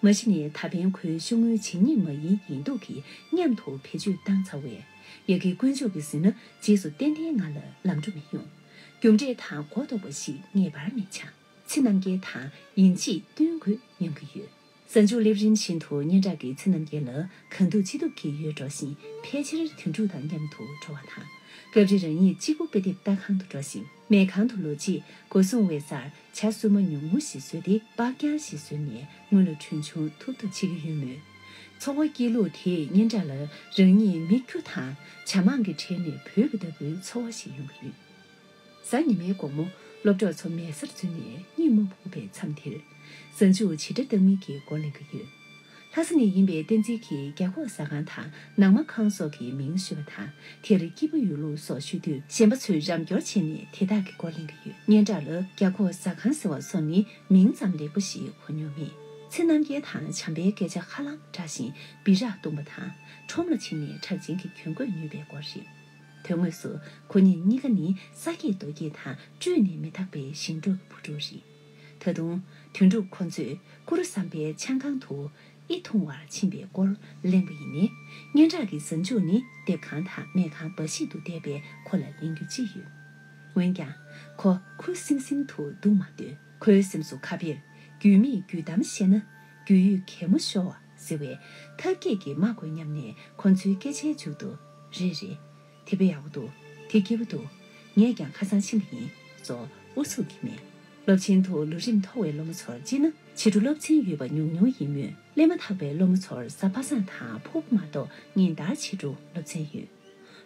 མ་གཞི་ནས་ད་ཕན་ཁོའི་ཤོག་ངོས་ཇི་སྙེད་མ་ཡིན་ཡིན་མདོག་གིས་མཉམ་དུ་བེད་སྤྱོད་བཏང་ཚར་བས། ཡ་གི་དཀོན་མཆོག་གིས་ཟིན་ན་རྗེས་སུ་ཏན་ཏན་ང་ལ་ལམ་འགྲོ་མི་ཡོང་། རྒྱུ་འབྲས་དང་གོ་ལྡོག་པ་ཞིག་ངེས་པར་མི་འཆང་། ཚེ་རྣམ་རྒྱལ་དང་ཡིན་གཅིག་བསྟུན་དགོས་སྙམ་གྱི་ཡོད། གཟའ་མཇུག་སླེབས་རིམ་བཞིན་དུ་སྙན་གྲགས་ཀྱིས་ཚེ་རྣམ་རྒྱལ་ལ་གང་ཐུབ་ཅི་ཐུབ་ཀྱིས་ཡོལ་འགྲོ་ཞིང་། ཕལ་ཆེར་དོན་གྲུབ་དང་མཉམ་དུ་འགྲོ་བ་དང་། སྐབས་རེ་རང་ཉིད་གཅིག་པུ་དཔེ་དེབ་ལྟ་ཁང་དུ་འགྲོ་ཞིང་། སྨན་ཁང་དུ་ལོག་རྗེས་སྒོ་སྲུང་བའི་སར་ཇ་བསྲུབས་མ་ཉུང་ངུ་ཞིག་བཟོས་ཏེ། སྤགས་རྐྱང་ཞིག་བཟོས་ནས་སྔོན་ལ་གྲོན་ཆུང་ཐུབ་ཐུབ་བྱེད་ཀྱི་ཡོད་མོད། འཚོ་བ་སྐྱེལ་ལུགས་དེས་སྙན་གྲགས་ལ་རང་ཉིད་མི་ཁྱུ་དང་ཇ་མང་གི་གྲས་ནས་བུད་པ་ལྟ་བུའི་ཚོར་བ་ཞིག་ཡོང་གི་ཡོད། གཟའ་ཉི་མའི་དགོང་མོ། སློབ་གྲོགས་ཚོ་མལ་སར་འཛུལ་ནས་གཉིད་མ་ཁུག་པའི་མཚམས་དེར། གཟའ་མཇུག་བྱེ་བྲག་བཏང་མིན་གྱི་སྐོར་གླེང་གི་ཡོད། ལྷ་ས་ནས་ཡིན་པའི་བསྟན་འཛིན་གྱིས་རྒྱ་ཁོག་ཟ་ཁང་དང་ནང་མ་ཁང་སོགས་ཀྱི་མིང་ཤོད་པ་དང་། དེར་སྐྱིད་པོ་ཡོད་ལུགས་སོགས་ཤོད་དུས། གཞན་པ་ཚོས་རམ་སྐྱོར་བྱས་ནས་དེ་དག་གི་སྐོར་གླེང་གི་ཡོད། སྙན་གྲགས་ལ་རྒྱ་ཁོག་ཟ་ཁང་ཟེར་བ་སོགས་ནི་མིང་ཙམ་ལེགས་པོ་ཞིག་གོ་མྱོང་མེད། ཚེ་རྣམ་རྒྱལ་དང་བྱམས་པའི་སྐད་ཆ་ཧ་ལམ་འདྲ་ཞིང་། སྦི་རག་བཏུང་བ་དང་ཁྲོམ་ལ་ཕྱིན་ནས་གྲགས་ཅན་གྱི་གྱོན་གོས་ཉོས་པའི་སྐོར་རེད། དོན་དངོས་སུ་ཁོ་གཉིས་གཉིས་ཀ་ནི་ས་སྐྱེས་རྡོ་སྐྱེས་དང་སྤྲོས་ནས་མི་ཐག་པའི་ཞིང་འབྲོག་གི་བུ་ཕྲུག་རེད། ད་དུང་དོན་གྲུབ་ཁོ་ཚོས་ཀུ་རུ་བསམ་པའི་ཆང་ཁང་དུ་ཨི་འཐུང་བར་ཕྱིན་པའི་སྐོར་གླེང་བ་ཡིན་ནའི། སྙན་གྲགས་ཀྱི་གཟའ་མཇུག་ནི་དེབ་ཁང་དང་སྨན་ཁང་འབའ་ཞིག་ཏུ་བསྡད་པས་ཁོ་ལ་གླེང་རྒྱུ་ཅི་ཡོད། འོན་ཀྱང་། ཁོ་ཁུ་སིམ་སིམ་དུ་འདུག་མ་འདོད། ཁོའི་སེམས་སུ་ཁ་དཔེར། རྒྱུས་མེད་རྒྱུས་གཏམ་བཤད་ན། རྒྱུས་ཡོད་གད་མོ་ཤོར་བ་ཟེར་བའི་ཐབས་སྐྱེས་ཀྱི་སྨྲ་དགོས་སྙམ་ནས། ཁོ་ཚོའི་སྐད་ཆའི་མཇུག་ཏུ། རེད་རེད། དེ་དཔེ་ཡག་པོ་འདུག་དེ་སྐྱིད་པོ་འདུག་ངས་ཀྱང་ཁ་སང་ཕྱིན་པ་ཡིན་སོགས་ཨུ་ཚུགས་ཀྱིས་སྨྲས། སློབ་ཆེན་དུ་ལོ་རིམ་མཐོ་བའི་སློབ་མ་ཚོར་སྤྱིར་ན་ཕྱི་དྲོ་སློབ་ཚན་ཡོད་པ་ཉུང་ཉུང་ཡིན་མོད། སླེབས་མ་ཐག་པའི་སློབ་མ་ཚོར་གཟའ་པ་སངས་དང་ཕུར་བུ་མ་གཏོགས་ཉིན་ལྟར་ཕྱི་དྲོ་སློབ་ཚན་ཡོད།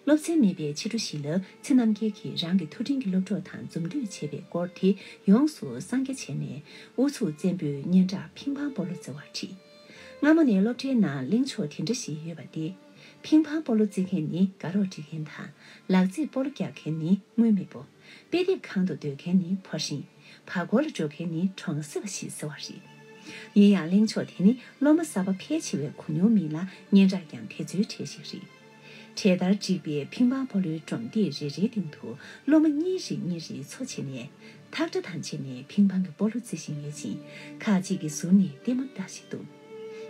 སློབ་ཚན་མེད་པའི་ཕྱི་དྲོ་ཞིག་ལ་ཚེ་རྣམ་རྒྱལ་གྱིས་རང་གི་མཐོ་འབྲིང་གི་སློབ་གྲོགས་དང་འཛོམས་འདུས་བྱས་པའི་སྐོར་དེ་ཡོངས་སུ་གསང་རྒྱ་བྱས་ནས། ཨུ་ཚུགས་བཙན་པོས་སྙན་གྲགས་ཕིང་ཕང་སྤོ་ལོ་རྩེ་བར་ཁྲིད། སྔ་མོ་ནས་སློབ་གྲྭའི་ནང་གླེང་ཕྱོགས་དེ་འདྲ་ཞིག་ཡོད་པ་སྟེ། ཕིང་ཕང་སྤོ་ལོ་རྩེ་མཁན་ནི་དགའ་རོགས་སྒྲིག་མཁན་དང་། ལག་རྩེད་སྤོ་ལོ་རྒྱག་མཁན་ནི་དངུལ་མེད་པོ། དཔེ་དེབ་ཁང་དུ་སྡོད་མཁན་ནི་ཕོ་ཧྲིང་། བར་སྐོར་ལ་འགྲོ་མཁན་ནི་གྲོང་གསེབ་པ་ཞིག་ཟེར་བ་རེད། ཡིན་ཡང་གླེང་ཕྱོགས་དེ་ནི་སློབ་མ་གསར་པ་ཕལ་ཆེ་བས་གོ་མྱོང་མེད་ལ། སྙན་གྲགས་ཀྱང་དེ་ཚོའི་གྲས་ཤིག་རེད། གྲལ་ལྟར་བསྒྲིགས་པའི་ཕིང་ཕང་སྤོ་ལོའི་སྒྲོམ་སྟེགས་རེ་རེའི་སྟེང་དུ་སློབ་མ་གཉིས་རེ་གཉིས་རེ་འཚོ་བྱས་ནས། ཐག་སྒྲ་དང་བཅས་ནས་ཕིང་ཕང་གི་སྤོ་ལོ་རྩེ་བཞིན་ཡོད་ཅིང་། ཁག་ཅིག་གིས་ཟུར་ནས་ལྟད་མོ་ལྟ་བཞིན་འདུག་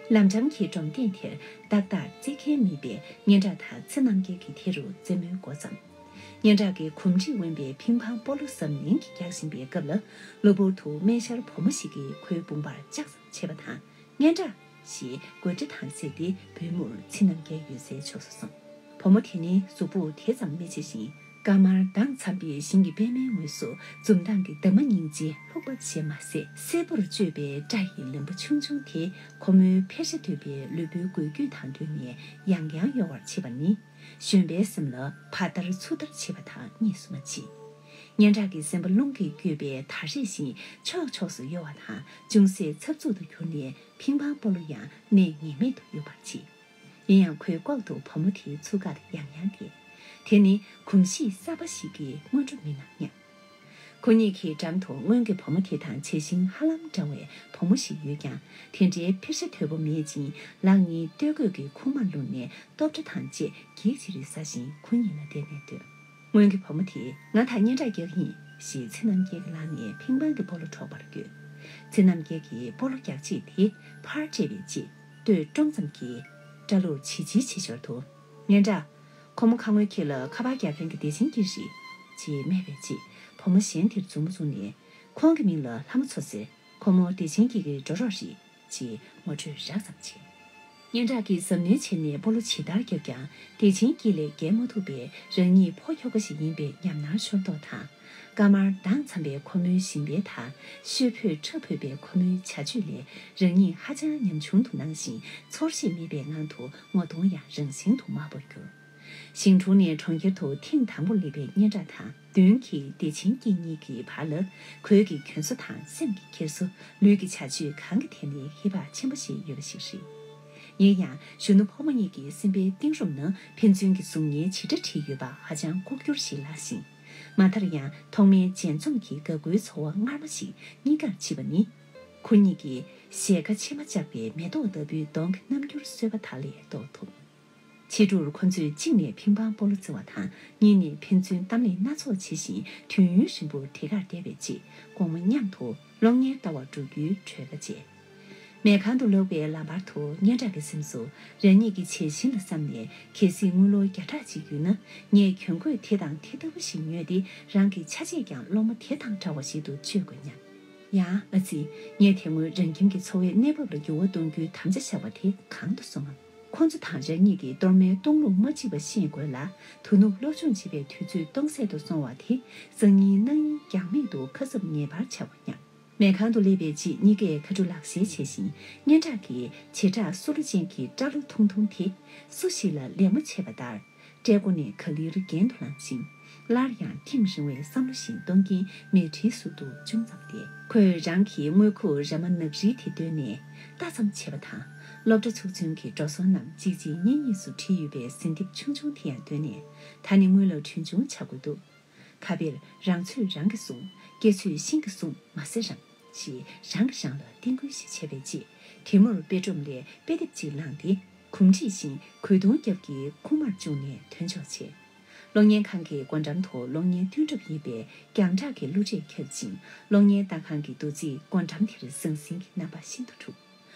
ལམ་འགྲམ་གྱི་སྒྲོམ་སྟེགས་དེར་ཏག་ཏག་རྩེད་མཁན་མེད་པས། སྙན་གྲགས་དང་ཚེ་རྣམ་རྒྱལ་གྱིས་དེ་རུ་རྩེད་མོའི་འགོ་བརྩམས། སྙན་གྲགས་ཀྱིས་གོམས་འདྲིས་དབེན་པའི་ཕིང་ཕང་སྤོ་ལོ་གཟབ་ནན་གྱིས་རྒྱག་བཞིན་པའི་སྐབས་ལ། གློ་བུར་དུ་སྨན་ཤར་བུ་མོ་ཞིག་གིས་ཁོའི་བུམ་པར་ལྕགས་ཙམ་བྱས་པ་དང་། སྙན་གྲགས། ཞེས་དགོད་བྲ་དང་བཅས་ཏེ་པུས་མོར་ཚེ་རྣམ་རྒྱལ་ཡོད་སའི་ཕྱོགས་སུ་སོང་། བུ་མོ་དེ་ནི་གཟུགས་པོ་དེ་ཙམ་མི་ཆེ་ཞིང་། དཀར་དམར་མདངས་འཚམ་པའི་ཞིང་གི་པད་མའི་ངོས་སུ་འཛུམ་མདངས་ཀྱི་འདབ་མ་སྙིང་རྗེ་ལྷུག་པ་ཞིག་མ་ཟད། སེར་པོར་བཅོས་པའི་སྐྲ་ཡི་ལུམ་པ་ཆུང་ཆུང་དེ་ཁོ་མོའི་ཕེབས་ཤ་དོད་པའི་ལུས་པོའི་འགུལ་སྐྱོད་དང་བསྟུན་ནས་ཡང་ཡང་གཡོ་བར་བྱེད་པ་ནི། གཞོན་པའི་སེམས་ལ་ཕ་ལྟར་ཚུར་ལྟར་བྱེད་པ་དང་གཉིས་སུ་མ་མཆིས། སྙན་གྲགས་ཀྱི་སེམས་པ་རླུང་གིས་བསྐྱོད་པའི་དར་རིས་བཞིན་ཕྱོགས་ཕྱོགས་སུ་གཡོ་བ་དང་། ཅུང་ཟད་འཚབ་འཚུབ་ཏུ་གྱུར་ནས། ཕིང་ཕང་སྤོ་ལོ་ཡང་གནས་ངེས་མེད་དུ་གཡུག་པར་བྱེད། ཡིན་ཡང་ཁོའི་ལྐོག་ཏུ་བུ་མོ་དེའི་ཚུགས་ཀར་ཡང་ཡང་བསྡད། དེ་ནི་གོམས་གཤིས་གསར་པ་ཞིག་གི་སྔོན་འགྲོ་མིན་ནམ་སྙམ། ཁོ་གཉིས་ཀྱི་འགྲམ་དུ་སྔོན་གྱི་བུ་མོ་དེ་དང་བྱད་བཞིན་ཧ་ལམ་འདྲ་བའི་བུ་མོ་ཞིག་ཡོད་ཀྱང་། དེ་འདྲའི་ཕེབས་ཤ་དོད་པོ་མེད་ཅིང་། ལག་གཉིས་སྟོད་གོས་ཀྱི་ཁུག་མར་བླུགས་ནས་སྟོབས་སྒྲ་དང་བཅས་གེགས་ཅིག་རེ་ཟ་བཞིན་ཁོ་གཉིས་ལ་བལྟས་ནས་སྡོད། སྔོན་གྱི་བུ་མོ་དེས། ང་དང་སྙན་གྲགས་རྒྱག་གི་ཡིན། ཞེས་ཚེ་རྣམ་རྒྱལ་གྱི་ལག་ནས་ཕིང་ཕང་གི་སྤོ་ལོ་འཕྲོག་པར་བསྐྱོད། ཚེ་རྣམ་རྒྱལ་གྱིས་སྤོ་ལོ་རྒྱག་ཆེད་དེ་ཕར་སྤྲད་པའི་རྗེས། སྟོད་ཀྲོང་ཙམ་གྱི་སྐྲ་ལུར་བྱིལ་བྱིལ་བྱེད་ཞོར་དུ། སྙན་གྲགས། ཁོ་མོ་ཁ་ངོའི་ཁྱི་ལ་ཁ་པར་རྒྱག་མཁན་གྱི་བདེ་ཆེན་སྐྱིད་རེད། ཅེས་སྨྲས་པའི་རྗེས་བུ་མོ་གཞན་དེར་མཛུབ་མོ་བཙུགས་ནས། ཁོང་གི་མིང་ལ་ལྷ་མོ་མཚོ་ཟེར། ཁོ་མོ་བདེ་ཆེན་སྐྱིད་ཀྱི་འགྲོ་རོགས་རེད། ཅེས་ངོ་སྤྲོད་རགས་ཙམ་བྱས། སྙན་གྲགས་ཀྱིས་གཟབ་ནན་བྱས་ནས་སྤོ་ལོ་ཇི་ལྟར་བརྒྱབ་ཀྱང་བདེ་ཆེན་སྐྱིད་ལས་བརྒལ་མ་ཐུབ་པས། རང་ཉིད་ཕོ་ཁྱོ་ག་ཞིག་ཡིན་པའི་ཉམས་སྣང་ཤོར་མདོག་དང་། དཀར་དམར་ལྡང་འཚམ་པའི་ཁོ་མོའི་ཞིམ་པའི་དང་། ཤོད་ཕོད་ཁྲ་ཕོད་པའི་ཁོ་མོའི་བྱ་སྤྱོད་ལས། རང་ཉིད་ཧ་ཅང་ཉམ་ཆུང་དུ་སྣང་ཞིང་། ཚོར་ཤེས་མེད་པའི་ངང་དུ་ངོ་གདོང་ཡང་རང་བཞིན་དུ་དམར་པོར་གྱུར། ཞིང་གྲོང་ནས་གྲོང་ཁྱེར་དུ་ཐེངས་དང་པོར་སླེབས་པའི་སྙན་གྲགས་དང་། མདུན་གྱི་བདེ་ཆེན་སྐྱིད་གཉིས་ཀྱི་བར་ལ། གོས་ཀྱི་གྱོན་སོ་དང་སེམས་ཀྱི་འཁྱེར་སོ། ལུས་ཀྱི་བྱ་སྤྱོད་གང་གི་ཐད་ནས་ཧེ་བག་ཆེན་པོ་ཞིག་ཡོད་པ་ཞིག་རེད། ཡིན་ཡང་། གཞོན་ནུ་ཕོ་མོ་གཉིས་ཀྱི་སེམས་པའི་གཏིང་རུམ་ན། ཕན་ཚུན་གྱི་གཟུགས་བརྙན་ཇི་འདྲ་བྲིས་ཡོད་པ་ཧ་ཅང་ལྐོག་གྱུར་ཞིག་ལྷག་ཅིང་། མ་མཐར་ཡང་། ཐོག་མའི་མཇལ་འཛོམས་ཀྱི་དགའ་མགུའི་ཚོར་བ་མངར་མོ་ཞིག་སྙིང་གར་མཆིས་པ་ནི། ཁོ་གཉིས་ཀྱིས་ཞལ་ཁ་ཕྱེ་མ་བཅག་པའི་མེ་ཏོག་ལྟ་བུའི་གདོང་གི་རྣམ་འགྱུར་གསོལ་བ་དག་ལས་རྟོགས་ཐུབ། ཕྱི་དྲོར་ཁོ་ཚོས་གཅིག་ནས་ཕིང་ཕང་སྤོ་ལོ་རྩེ་བ་དང་། གཉིས་ནས་ཕན་ཚུན་གཏམ་གླེང་སྣ་ཚོགས་བྱེད་བཞིན། དུས་ཡུན་རིང་པོར་དེ་གར་བསྡད་པའི་རྗེས། དགོང་མོ་མཉམ་དུ་གློག་བརྙན་ལྟ་བར་འགྲོ་རྒྱུའི་གྲོས་ཀ་བྱས། མལ་ཁང་དུ་ལོག་པའི་ལམ་བར་དུ་སྙན་གྲགས་ཀྱི་སེམས་སུ། རང་ཉིད་ཀྱི་བྱད་བཞིན་ལ་བསམ་ནས། གལ་སྲིད་དངུལ་ལོར་བརྒྱ་ཕྲག་གཅིག་ཡོད་ན། ངས་གྱོན་གོས་དེ་དང་དེ་ལྟ་བུ་ཞིག་ཉོས་ཏེ། རང་གི་ཆ་བྱད་ཀྱང་སློང་མོ་དེ་དང་འདྲ་བ་ཞིག་ཏུ་སྤྱོད་དགོས་སྙམ། ཡང་། ཨ་ཙི། ངས་དེ་སྔོན་རང་ཁྱིམ་གྱི་འཚོ་བའི་གནས་བབ་ལ་འགྱུར་བ་གཏོང་རྒྱུའི་དམ་བཅའ་བཞག་པ་དེ་གང་དུ་སོང་ངམ། ཁོ་ཚོ་དང་རང་ཉིད་ཀྱི་གཏོར་མའི་གཏོང་ལུགས་མ་གཅིག་པ་ཤེས་དགོས་ལ། དོ་ནུབ་སློབ་སྦྱོང་བྱེད་པའི་དུས་ཚོད་སྟོང་ཟད་དུ་སོང་བ་དེ། སང་ཉིན་གནངས་ཉིན་འགྱངས་མེད་དུ་ཁ་གསབ་ངེས་པར་བྱ་དགོས་སྙམ། མལ་ཁང་དུ་སླེབས་པའི་རྗེས། གཉིས་ཀས་ཁ་ཕྲུ་ལག་བཤལ་བྱེད་བཞིན། སྙན་གྲགས་ཀྱིས་བྱེ་བྲག་སུ་ལུ་ཅན་གྱི་སྐྲ་ལོ་ཐུང་ཐུང་དེ། སུ་ཞིག་ལ་ལད་མོ་བྱས་པ་ལྟར། སྐྲས་སྒོ་ནས་ག་ལེར་གྱེན་དུ་ལངས་ཤིང་། སླར་ཡང་ཐིམ་རིང་བའི་བསམ་བློ་ཞིག་གཏོང་གིན་མལ་ཁྲིའི་ཟུར་དུ་ཅུང་ཙམ་བསྡད། ཁོས་རང་གི་དངུལ་ཁུག་ར་མ་ནག་རིལ་དེ་བཏོན་ནས་ལྟ་ཙམ་བྱས་པ་དང་། སློབ་གྲྭ་ཚུགས་ཚུན་གྱི་འགྲོ་སོང་རྣམས་གཅིག་གཅིག་གཉིས་གཉིས་སུ་བྲིས་ཡོད་པའི་གཟི་མདེབ་ཆུང་ཆུང་དེ་ཡང་བཏོན་ནས། ད་ནི་དངུལ་ལ་གྲོན་ཆུང་བྱ་དགོས་འདུག། ཁ་དཔེར། རང་ཚོད་རང་གིས་བཟུང་། སྐྱེ་ཚོད་ཤིང་གིས་བཟུང་མ་ཟེར་རམ། ཞེས་རང་གིས་རང་ལ་བསྟན་སྐུལ་ཞིག་བྱས་པའི་རྗེས། དེ་མུར་དཔེ་སྒྲོམ་ལས་དཔེ་དེབ་ཅིག་བླངས་ཏེ། གུང་ཁྲིད་བཞིན་གོས་ཐུང་རྒྱབ་ཀྱི་ཁུག་མར་བཅུག་ནས་ཐོན་ཆོག་བྱས། གློག་བརྙན་ཁང་གི་སྒོ་འགྲམ་དུ་གློག་བརྙན་སྟོན་གྲབས་ཡིན་པའི་རྒྱང་བསྒྲགས་ཀྱི་གླུ་སྒྲས་ཁྱབ་ཅིང་། གློག་བརྙན་ལྟ་ཁང་གི་རྡོ་རྩིག་སྒོ་འགྲམ་དེར་ཟང་ཟིང་གི་རྣམ་པ་ཤིན་ཏུ་འཁྲུགས།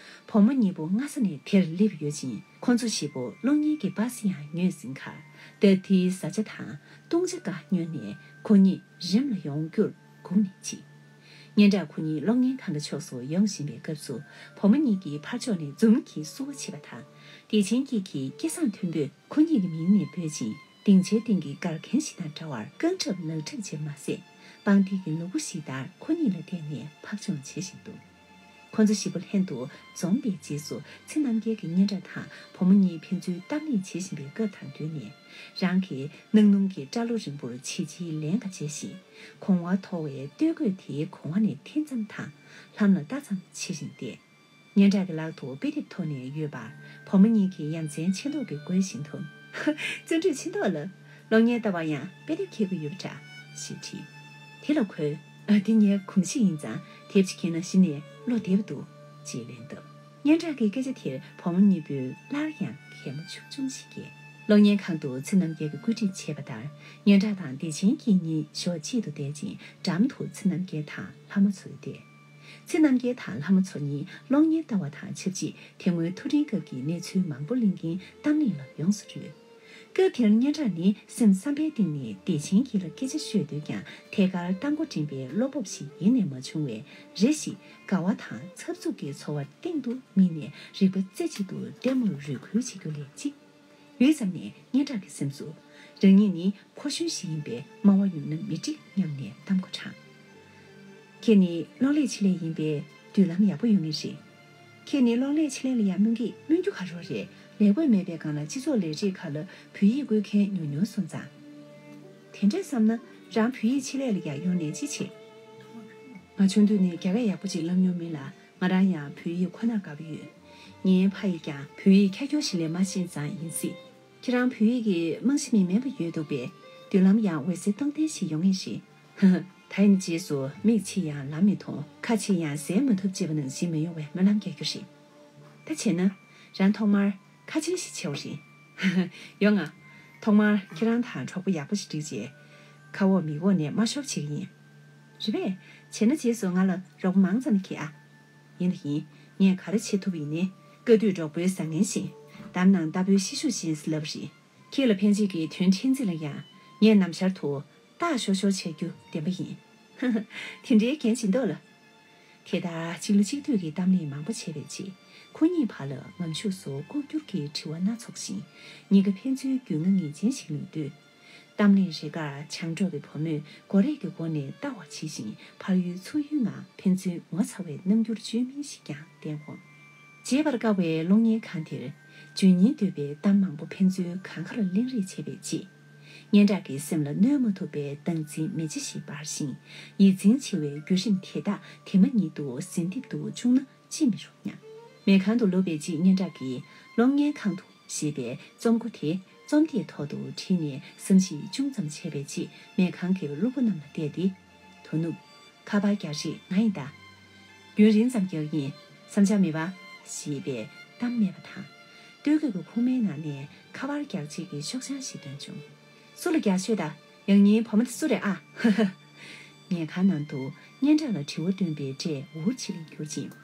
བུ་མོ་གཉིས་པོ་སྔ་ས་ནས་དེར་སླེབས་ཡོད་ཅིང་། ཁོ་ཚོ་བཞི་པོ་གློག་བརྙན་གྱི་པ་སེ་ཡང་ཉོས་ཟིན་ཁར། སྟབས་བདེའི་བཟའ་བཅའ་དང་བཏུང་བྱ་འགའ་ཉོས་ནས། ཁོ་གཉིས་རིམ་ལ་ཡོང་རྒྱུར་སྒུག་ནས་ཕྱིན། སྙན་གྲགས་ཁོ་གཉིས་གློག་བརྙན་ཁང་གི་ཕྱོགས་སུ་ཡོང་བཞིན་པའི་སྐབས་སུ། བུ་མོ་གཉིས་ཀྱིས་ཕར་ཕྱོགས་ནས་འཛུམ་གྱིས་བསུ་བ་བྱེད་པ་དང་། བདེ་ཆེན་སྐྱིད་ཀྱིས་སྐད་གསང་མཐོན་པོས་ཁོ་གཉིས་ཀྱི་མིང་ནས་འབོད་ཅིང་། སྡིངས་ཆའི་སྟེང་གི་སྒར་མཁན་ཞིག་དང་འདྲ་བར་རྐང་འཁྲབ་ལག་འཁྲབ་བྱས་མ་ཟད། པང་གདན་གྱི་ནོར་བུ་ཞིག་ལྟར་ཁོ་གཉིས་ལ་བརྟེན་ནས་འཕག་མཆོང་བྱེད་བཞིན་འདུག། ཁོ་ཚོ་བཞི་པོ་ལྷན་དུ་འཛོམས་པའི་རྗེས་སུ། ཚེ་རྣམ་རྒྱལ་གྱི་སྙན་གྲགས་དང་བུ་མོ་གཉིས་ཕན་ཚུན་གཏམ་གླེང་བྱེད་བཞིན་པའི་སྐབས་དང་བསྟུན་ནས། རང་གི་ནག་ནུང་གི་སྐྲ་ལོ་རིང་པོར་བྱིལ་བྱིལ་ལན་འགའ་འཇལ་བཞིན། གོང་བ་མཐོ་བའི་སྟོད་གོས་དེའི་གོང་བ་ནས་འཐེན་ཙམ་དང་། ལྷམ་ལ་ལྟ་ཙམ་བྱེད་བཞིན་བསྡད། སྙན་གྲགས་ཀྱི་ལག་ཏུ་དཔེ་དེབ་ཐོགས་ནས་ཡོད་པར། བུ་མོ་གཉིས་ཀྱིས་ཡ་མཚན་ཆེ་མདོག་གིས་དགོད་བཞིན་དུ། བརྩོན་འགྲུས་ཆེ་མདོག་ལགས། གློག་བརྙན་ལྟ་བར་ཡང་དཔེ་དེབ་འཁྱེར་དགོས་ཡོད་པ་འདྲ། ཞེས་དྲིས། དེ་ལ་ཁོས། ཨ། འདི་ངའི་གོམས་གཤིས་ཡིན་ཙང་དེབ་ཅིག་ཁྱེར་ན་གཞི་ནས་བློ་བདེ་བ་འདུག། ཅེས་ལན་བཏབ། སྙན་གྲགས་ཀྱི་སྐད་ཆ་དེར་བུ་མོ་གཉིས་པོས་སླར་ཡང་གད་མོ་ཆུང་ཆུང་ཞིག་བགད། གློག་བརྙན་ཁང་དུ་ཚེ་རྣམ་རྒྱལ་གྱིས་བཀོད་སྒྲིག་བྱས་པ་ལྟར། སྙན་གྲགས་དང་བདེ་ཆེན་སྐྱིད་གཉིས་ཞོགས་གཅིག་ཏུ་བསྡད་ཅིང་། འགྲམ་དུ་ཚེ་རྣམ་རྒྱལ་དང་ལྷ་མོ་མཚོ་བསྡད། ཚེ་རྣམ་རྒྱལ་དང་ལྷ་མོ་མཚོ་གཉིས་གློག་བརྙན་ལྟ་བ་དང་ཆབས་ཅིག། དེ་སྔོན་མཐོ་འབྲིང་སྐབས་ཀྱི་གནས་ཚུལ་མང་པོ་གླེང་གིན་གཏམ་གླེང་ལ་ཡོངས་སུ་རོལ། སྐབས་དེར་སྙན་གྲགས་ནི་སེམས་བསམ་པའི་གཏིང་ནས་བདེ་ཆེན་སྐྱིད་ལ་སྐད་ཆ་ཤོད་འདོད་ཀྱང་། ཐད་ཀར་གཏམ་མགོ་འདྲེན་པའི་བློ་སྤོབས་ཤིག་ཡེ་ནས་མ་བྱུང་བས། རེ་ཞིག་དགའ་བ་དང་འཚབ་འཚུབ་ཀྱི་ཚོར་བ་སྟེང་དུ་སྨིན་ནས། རིག་པ་རྩེ་གཅིག་ཏུ་ལྟད་མོར་རུས་ཁུལ་བྱེད་རྒྱུ་ལས་ཅི། ཡུད་ཙམ་ནས་སྙན་གྲགས་ཀྱི་སེམས་སུ། རང་ཉིད་ནི་ཕོ་གཞོན་ཞིག་ཡིན་པས་སྨྲ་བ་ཉུང་ན་མི་འགྲིག་སྙམ་ནས་གཏམ་མགོ་དྲངས། ཁྱེད་ནི་གློག་ཀླད་ཆེད་ལས་ཡིན་པས་མདུན་ལམ་ཡག་པོ་ཡོང་ངེས་རེད། ཁྱེད་ནི་གློག་ཀླད་ཆེད་ལས་ལ་ཡང་སྨོན་གྱི་སྨོན་རྒྱུ་ག་རེ་རེད། ལས་བགོས་མེད་པའི་སྒང་ལ་སྤྱི་ཚོགས་ལས་རིགས་ཁག་ལ་བོད་ཡིག་བཀོལ་མཁན་ཉུང་ཉུང་སོང་ཙང་། དེ་འདྲས་བསམ་ན་རང་བོད་ཡིག་ཆེད་ལས་ལ་ཡང་ཡོང་ནས་ཅི་བྱེད། ང་ཆུང་དུས་ནས་རྒྱ་སྐད་ཡག་པོ་ཅིག་བསླབ་མྱོང་མེད་ལ། ང་རང་ཡང་བོད་ཡིག་ཁོ་ནར་དགའ་པོ་ཡོད། ངའི་ཕ་ཡིས་ཀྱང་བོད་ཡིག་ཁྱ་ཁྱོ་ཞིག་ལས་མ་ཤེས་ཙང་ཡིན་སྲིད། ཁྱེད་རང་བོད་ཡིག་གི་རྨང་གཞི་མི་དམན་པ་ཡོད་འདུག་པས། མདུན་ལམ་ཡང་འོད་ཟེར་སྟོང་ལྡན་ཞིག་ཡོང་ངེས་རེད། ཧ་ཧ། ད་ཡིན་རྗེས་སུ་མིག་ཕྱེ་ཡང་ལམ་མི་མཐོང་། ཁ་ཕྱེ་ཡང་ཟས་མ་ཐུབ་ཅེས་པ་ནང་བཞིན་མི་ཡོང་བའི་སྨོན་ལམ་རྒྱག་རྒྱུ་རེད། ད་བྱས་ན། རང་ཐོག་མར་ཁ་ཆེམས་ཤིག་བྱེད་པ་རེད། ཧ་ཧ། ཡོང་ང་། ཐོག་མར་ཁྱེད་རང་དང་གྲོགས་པོ་ཡག་པོ་ཞིག་བསྒྲིགས་རྗེས། ཁ་འོག་མིག་འོག་ནས་དམའ་ཤོར་བྱེད་ཀྱི་ཡིན། རེད་པས། བྱས་ན་རྗེས་སུ་ང་ལ་རོགས་པ་མང་ཙམ་གྱིས་ཨ། ཡིན་ད་ཡིན། ངས་ག་རེ་བྱེད་ཐུབ་ཡིན་ནི། དཀའ་སྡུག་གྲོགས་པོའི་བཟང་ངན་བཞིན། གདམས་ངག་རྟ་ཕོའི་ཤི་ཤུགས་བཞིན་ལབ་པ་རེད། ཁྱེད་ལ་ཕན་ཆེད་ཀྱི་དོན་ཕྲན་ཚེགས་ལ་ཡང་ངས་ནམ་ཞར་དུ་རྟགས་ཤོར་ཤོར་བྱ་རྒྱུ་བདེན་པ་ཡིན། དེ་འདྲའི་འགན་བཞེས་མདོག་ལ། དེ་ལྟར་གཅིག་ལ་གཅིག་ལྟོས་ཀྱིས་གཏམ་གླེང་མང་པོ་བྱས་པའི་རྗེས། ཁོ་གཉིས་བར་ལ་ངམ་ཤུགས་སུ་ལྐོག་གྱུར་གྱི་དྲི་བ་སྣ་ཚོགས་ཤིང་། གཉིས་ཀ་ཕན་ཚུན་རྒྱུས་མངའ་ངེས་ཅན་ཞིག་ལུས་དུས། གཏམ་གླེང་རེ་འགར་བྱང་འགྲོ་བའི་བུ་མོས་མགོ་རས་ཀྱི་སྒོ་ནས་ལྟ་བར་བྱེད་བཞིན་ཕར་ཡུལ་ཚུར་ཡུལ་ངང་ཕན་ཚུན་ངོ་ཚ་བའི་རྣམ་འགྱུར་བཅོས་མིན་ཞིག་ཀྱང་བསྟན་འོང་། བརྗེད་པར་དཀའ་བའི་གློག་བརྙན་ཁང་དེར། བརྗོད་སྙིང་འདོད་པའི་གཏམ་མང་པོ་ཕན་ཚུན་གང་ག་ལ་གླེང་རེས་བྱས་པའི་རྗེས། སྙན་གྲགས་ཀྱི་སེམས་ལ་གནོན་མ་ཐུབ་པའི་སྡང་འཛིན་མེ་ལྕེ་ཞིག་འབར་ཞིང་། ཡིད་འཛིན་ཆེ་བའི་བརྒྱུད་རིམ་དེ་དག་དེ་མ་ཉིད་དུ་ཟིན་ཐེབས་དུ་བཅུག་ན་ཅི་མི་རུང་སྙམ། མལ་ཁང་དུ་ལོག་པའི་རྗེས་སྙན་གྲགས་ཀྱིས་གློག་བརྙན་ཁང་དུ་ཞེས་པའི་རྩོམ་མགོ་དེ་རྩོམ་དེབ་ཐོག་ཏུ་བྲིས་ནས་བསམ་གཞིག་ཅུང་ཙམ་བྱས་པའི་རྗེས་མལ་ཁང་གི་སློབ་བུ་རྣམས་ལ་བལྟས་ཏེ། དོ་ནུབ། ཁ་པར་རྒྱག་རིགས་ང་ཡིན་ད། རྒྱུན་རིང་ཙམ་རྒྱག་ཡིན། བསམ་འཆར་མེད་པ། ཞེས་པའི་གཏམ་སྨྲས་པ་དང་། སྟོད་གོས་ཀྱི་ཁུག་མའི་ནང་ནས་ཁ་པར་རྒྱག་བྱེད་ཀྱི་ཤོག་བྱང་ཞིག་བཏོན་བྱུང་། སུ་ལ་རྒྱག་ཤོད་ད། ཡང་སྙིང་བུ་མོ་དེ་སུ་རེད་ཨ། ཧ་ཧ། ཉལ་ཁང་ནང་དུ་སྙན་གྲགས་ལ་དྲི་བ་བཏོན་པའི་སྒྲས་འུར་ཆིལ་ལིང་གྱུར་ཅིང་།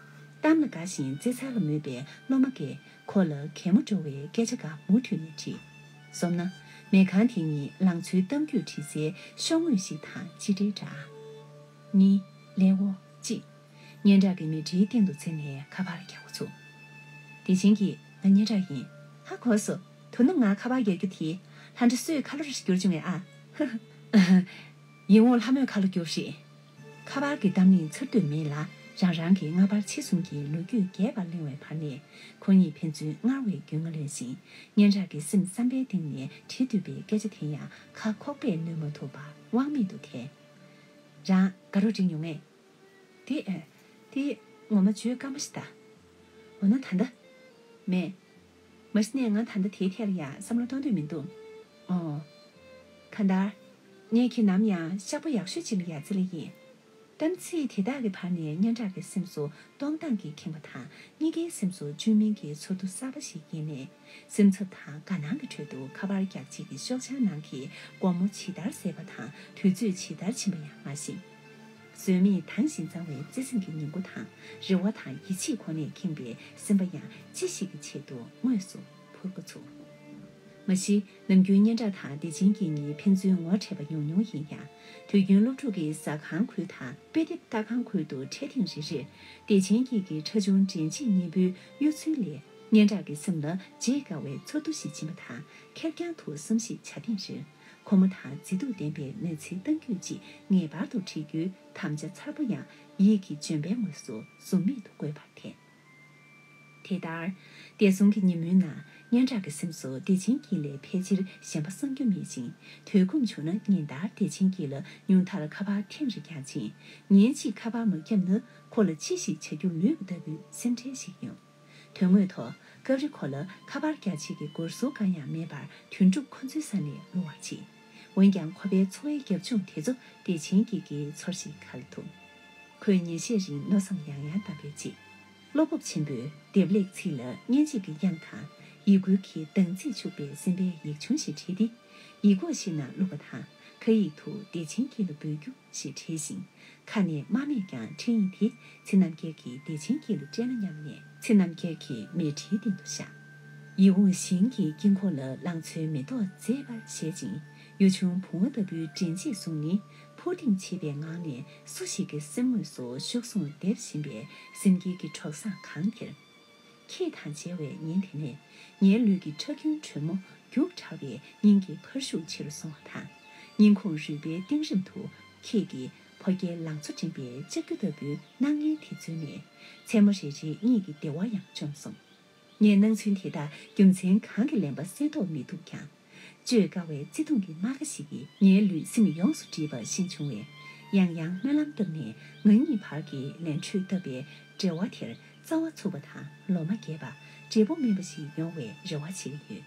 གཏམ་ལ་དགའ་ཞིང་བརྩེ་འཚེར་ལ་མོས་པའི་སློབ་མ་འགས། ཁོ་ལ་གད་མོ་འགྲོ་བའི་སྐད་ཆ་འགའ་མུ་མཐུད་ནས་དྲིས། སོང་ན། མལ་ཁང་དེ་ཉིད་ལང་ཚོའི་གཏམ་རྒྱུད་བྲིས་སའི་ཤོག་ངོས་ཤིག་དང་ཅི་འདྲའི་འདྲ། གཉིས། ཀླད་ཀོར། གཅིག་སྙན་གྲགས་ཀྱི་མལ་ཁྲིའི་སྟེང་དུ་འཛེགས་ནས་ཁ་པར་རྒྱག་འགོ་ཚུགས། བདེ་ཆེན་གྱིས། ང་སྙན་གྲགས་ཡིན། ཧ་གོ་སོང་། དོ་ནུབ་ང་ཁ་པར་རྒྱག་རྒྱུ་དེ། ལྷ་འདྲེ་སུས་ཁ་ལོ་རེ་བསྒྱུར་བྱུང་བས་ཨ། ཧ་ཧ། ཡིད་འོང་ལྷ་མོས་ཁ་ལོ་བསྒྱུར་ཞིག་ཁ་པར་གྱི་གཏམ་གླེང་ཚར་དུས་མེད་ལ། རང་རང་གི་སྔ་པར་ཕྱི་གསུམ་གྱི་ལོ་རྒྱུས་རྒྱས་པར་གླེང་བའི་བར་ནས། ཁོ་གཉིས་ཕན་ཚུན་སྔར་བས་རྒྱུས་མངའ་ལོན་ཞིང་། སྙན་གྲགས་ཀྱི་སེམས་བསམ་པའི་གཏིང་ནས་བྲིས་འདོད་པའི་སྐད་ཆ་དེ་ཡང་ཁ་ཁོག་པས་སྣོན་མ་ཐུབ་པར་དབང་མེད་དུ་ཐལ། རང་དགའ་རོགས་བྲིས་མྱོང་ངས། དེ། དེ། ངོ་མ་བརྗོད་དཀའ་མོ་ཞིག་ད། འོ་ན་ད་ལྟ། མེད། མ་གཞི་ནས་ང་ད་ལྟ་དེའི་ཐད་ལ་ཡང་བསམ་བློ་གཏོང་འདོད་མི་འདུག་ཨོ། གང་ལྟར། ངས་ཁྱེད་ནམ་ཡང་ཤག་པོ་ཡག་ཤོས་ཅིག་ལ་ཡ་བརྩི་ལེ་ཡིན། གཏམ་ཚིག་དེ་དག་གི་བར་ནས་སྙན་གྲགས་ཀྱི་སེམས་སུ་གཏོང་སྟངས་ཀྱིས་ཁེངས་པ་དང་། གཉིས་ཀའི་སེམས་སུ་བཅོས་མིན་གྱི་ཚོར་འདུ་གསར་པ་ཞིག་སྐྱེས་ནས། སེམས་འཚབ་དང་དགའ་སྣང་གི་ཁྲོད་དུ་ཁ་པར་རྒྱག་བྱེད་ཀྱི་ཤོག་བྱང་ནང་གི་སྒོར་མོ་ཇི་ལྟར་ཟད་པ་དང་དུས་ཚོད་ཇི་ལྟར་ཕྱིན་པ་ཡང་མ་ཤེས། ཟོལ་མེད་དྭངས་ཤིང་གཙང་བའི་བརྩེ་སེམས་ཀྱི་ཉིང་ཁུ་དང་། རེ་བ་དང་ཡིད་ཆེས་ཁོ་ནས་ཁེངས་པའི་སེམས་པ་ཡང་ཅི་ཞིག་གི་ཆེད་དུ་དངོས་སུ་འཕུར་འགོ་ཚུགས། མ་གཞི་ནམ་རྒྱུན་སྙན་གྲགས་དང་བདེ་ཆེན་སྐྱིད་གཉིས་ཕན་ཚུན་ངོ་འཕྲད་པ་ཉུང་ཉུང་ཡིན་ཡང་། དུས་རྒྱུན་སློབ་ཕྲུག་གི་ཟ་ཁང་ཁུལ་དང་དཔེ་དེབ་ལྟ་ཁང་ཁུལ་དུ་འཕྲད་ཐེངས་རེ་རེར། བདེ་ཆེན་སྐྱིད་ཀྱི་ཁྲ་ཆུང་འདྲེན་བྱེད་སྙིང་པོའི་གཡོ་ཚུལ་ལས། སྙན་གྲགས་ཀྱི་སེམས་ལ་བརྗེད་དཀའ་བའི་ཚོར་འདུ་ཞིག་སྦྱིན་པ་དང་། ཁེར་རྐྱང་དུ་བསམ་གཞིག་བྱ་ཐེངས་རེར། ཁོ་མོ་དང་མཛེས་སྡུག་ལྡན་པའི་མི་ཚེའི་གཏམ་རྒྱུད་ཅིག་ངེས་པར་དུ་བྲིས་རྒྱུའི་དམ་བཅའ་མཚར་པོ་ཡང་ཡིད་ཀྱི་ལྗོན་པའི་ངོས་སུ་ཟུམ་མེད་དུ་བཀོད་པར་ཐལ། དེ་ལྟར། བདེ་སྲུང་གི་ཉིན་མོའི་ནང་སྙན་གྲགས་ཀྱི་སེམས་སུ་བདེ་ཆེན་སྐྱིད་ལས་ཕལ་ཆེར་གཞན་པ་བསམ་རྒྱུ་མེད་ཅིང་། དུས་ཁོམ་བྱུང་ན་ཉིན་ལྟར་བདེ་ཆེན་སྐྱིད་ལ་ཉུང་མཐར་ཁ་པར་ཐེངས་རེ་རྒྱག་ཅིང་། ཉིན་གཅིག་ཁ་པར་མ་བརྒྱབ་ན་ཁོ་ལ་ཅི་ཞིག་བྱ་རྒྱུ་ལུས་པ་ལྟ་བུའི་སེམས་ཁྲལ་ཞིག་ཡོང་། དོན་དངོས་ཐོག་སྐབས་རེ་ཁོ་ལ་ཁ་པར་རྒྱག་བྱེད་ཀྱི་སྒོར་ཟུར་འགའ་ཡང་མེད་པར་དོན་གྲུབ་ཁོ་ཚོའི་ས་ནས་གློ་བར་བྱེད། འོན་ཀྱང་ཁོ་པའི་འཚོ་བའི་རྒྱབ་ལྗོངས་དེ་ཚོ་བདེ་ཆེན་སྐྱིད་ཀྱིས་ཚོར་ཞིག་ག་ལ་ཐུབ། ཁོས་ཉིན་ཤས་རིང་མནོ་བསམ་ཡང་ཡང་བཏང་པའི་རྗེས། བློ་སྤོབས་ཆེན་པོས་བདེ་ལེགས་ཚིག་ལ་སྙན་འཇེབས་ཀྱི་དབྱངས་དང་། ཡིད་འགུལ་གྱི་གདངས་ཚིག་ཕྱུག་པའི་སེམས་པའི་ཡིག་ཆུང་ཞིག་བྲིས་ཏེ། ཡིག་ཀོ་ཞིག་ནང་བླུགས་པ་དང་། ཁ་ཡིག་ཏུ་བདེ་ཆེན་སྐྱིད་ལ་འབོད་རྒྱུ། ཞེས་བྲིས་ཤིང་། ཁ་ནས་སྨྲ་མེད་ཀྱང་འཕྲིན་ཡིག་དེ་ཚེ་རྣམ་རྒྱལ་གྱིས་བདེ་ཆེན་སྐྱིད་ལ་སྤྲད་ན་སྙམ་ནས་ཚེ་རྣམ་རྒྱལ་གྱི་མལ་ཁྲིའི་སྟེང་དུ་བཞག། ཡིད་འོང་ཞིང་གི་དཀྱིལ་འཁོར་ལ་ལང་ཚོའི་མེ་ཏོག་མཛེས་པར་བཞད་ཅིང་། གཡུ་ཆུང་བུང་བ་ལྟ་བུའི་འདྲེན་བྱེད་ཟུང་ནི་འཕུར་ལྡིང་བྱེད་པའི་ངང་ནས་སུ་ཞིག་གི་སེམས་ངོས་སུ་གཤོག་ཟུང་འདེབས་བཞིན་པའི་སེམས་སྐྱིད་ཀྱི་གྲོགས་བཟང་གང་དེར། ཁྱེད་དང་མཇལ་བའི་ཉིན་དེ་ནས། ངའི་ལུས་ཀྱི་ཁྲག་རྒྱུན་དྲོན་མོ་རྒྱུག་དྲགས་པས་སྙིང་གི་འཕར་ཤུགས་ཆེ་རུ་སོང་བ་དང་། སྙིང་ཁོང་རུས་པའི་གཏིང་རིམ་དུ་ཁྱེད་ཀྱི་ཕོ་རྒྱས་ལང་ཚོ་འདྲེན་པའི་ལྕགས་ཀྱུ་ལྟ་བུའི་སྣང་བརྙན་དེ་འཛུལ་ནས། མཚན་མོ་རེ་རེའི་གཉིད་ཀྱི་བདེ་བ་ཡང་བཅོམ་སོང་། ངས་སྣང་ཚུལ་དེ་དག་རྒྱུ་མཚན་གང་གིས་ལན་པ་གསལ་རྟོགས་མི་ཐུབ་ཀྱང་། བཅོས་དཀའ་བའི་བརྩེ་དུང་གི་རྨ་ཁ་ཞིག་གིས་ངའི་ལུས་སེམས་ཡོངས་སུ་འདྲིས་པ་ཤེས་བྱུང་བས། ཡང་ཡང་སྨོན་ལམ་བཏབ་ནས་ང་གཉིས་བར་གྱི་ལས་འཕྲོས་བཏབ་པའི་འབྲེལ་བ་དེར་རྩ་བ་ཚུགས་པ་དང་ལོ་མ་རྒས་པ་འབྲས་བུ་སྨིན་པ་ཞིག་ཡོང་བའི་རེ་བ་བྱེད་ཀྱི་ཡོད།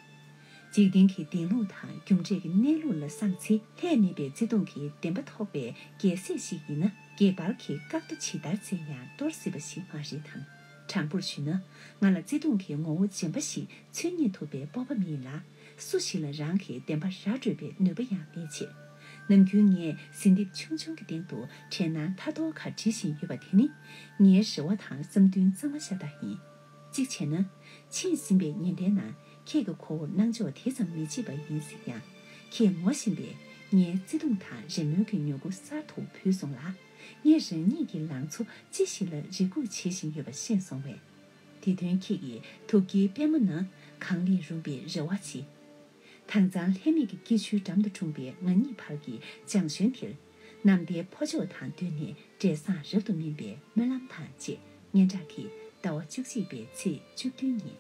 འཇིག་རྟེན་གྱི་བདེན་ལུགས་དང་རྒྱུ་འབྲས་ཀྱི་གནས་ལུགས་ལ་བསམ་ཚེ་ལྷད་མེད་པའི་བརྩེ་དུང་གི་བདེན་པ་ཐོགས་པའི་རྒྱལ་སྲས་ཤིག་ཡིན་ན། རྒྱས་པར་གྱི་བཀག་རྡོ་ཇི་ལྟར་བཙལ་ཡང་གཏོར་སྲིད་པ་ཞིག་མ་རེད་དམ། དྲང་པོར་ཞུས་ན། ང་ལ་བརྩེ་དུང་གི་ངོ་བོ་རྗེན་པ་ཞིག་འཚོལ་རྙེད་ཐུབ་པའི་སྤོབས་པ་མེད་ལ། སུ་ཞིག་ལ་རང་གི་བདེན་པ་ར་སྤྲོད་པའི་ནུས་པ་ཡང་མེད་ཕྱིར། ནམ་རྒྱུན་ངས་ཟིན་ཐེབས་ཆུང་ཆུང་གི་སྟེང་དུ་དྲན་སྣང་ཐ་ཐོར་ཁ་བྲིས་བཞིན་ཡོད་པ་དེ་ནི། ངའི་རེ་བ་དང་བསམ་འདུན་གཙང་མ་ཤ་སྟག་ཡིན། གཅིག་བྱས་ན། ཕྱིན་ཟིན་པའི་ཉིན་དེའི་ནང་ ཁྱེད་ཀྱི་ཁོ་བོར་སྣང་འཇོག་དེ་ཙམ་མི་བྱེད་པ་ཡིན་ཟེར་ཡང་། ཁྱེད་ངོ་ཤེས་པས་ངའི་བརྩེ་དུང་དང་རེ་སྨོན་གྱི་མྱུ་གུ་གསར་དུ་བུད་སོང་ལ། ངས་རང་ཉིད་ཀྱི་ལང་ཚོ་ཅི་ཞིག་ལ་རེ་སྒུག་བྱེད་བཞིན་ཡོད་པ་ཤེས་སོང་བས། དེ་དོན་ཁྱེད་ཀྱི་ཐུགས་ཀྱི་པད་མོ་ནང་གང་ལས་རུང་བའི་རེ་བ་ཆེ། དྭངས་གཙང་ལྷད་མེད་ཀྱི་སྐྱིད་ཆུའི་འགྲམ་དུ་འཁྲུངས་པའི་ང་གཉིས་བར་གྱི་ལྗང་གཞོན་དེར། ནམ་ཟླའི་ཕོ་ཕྱོགས་དང་བསྟུན་ནས་འབྲས་བཟང་རབ་ཏུ་སྨིན་པའི་སྨོན་ལམ་དང་བཅས། སྙན་གྲགས་ཀྱིས་ཟླ་བ་བཅུ་གཅིག་པའི་ཚེས་བཅུ་བདུན་ཉིན།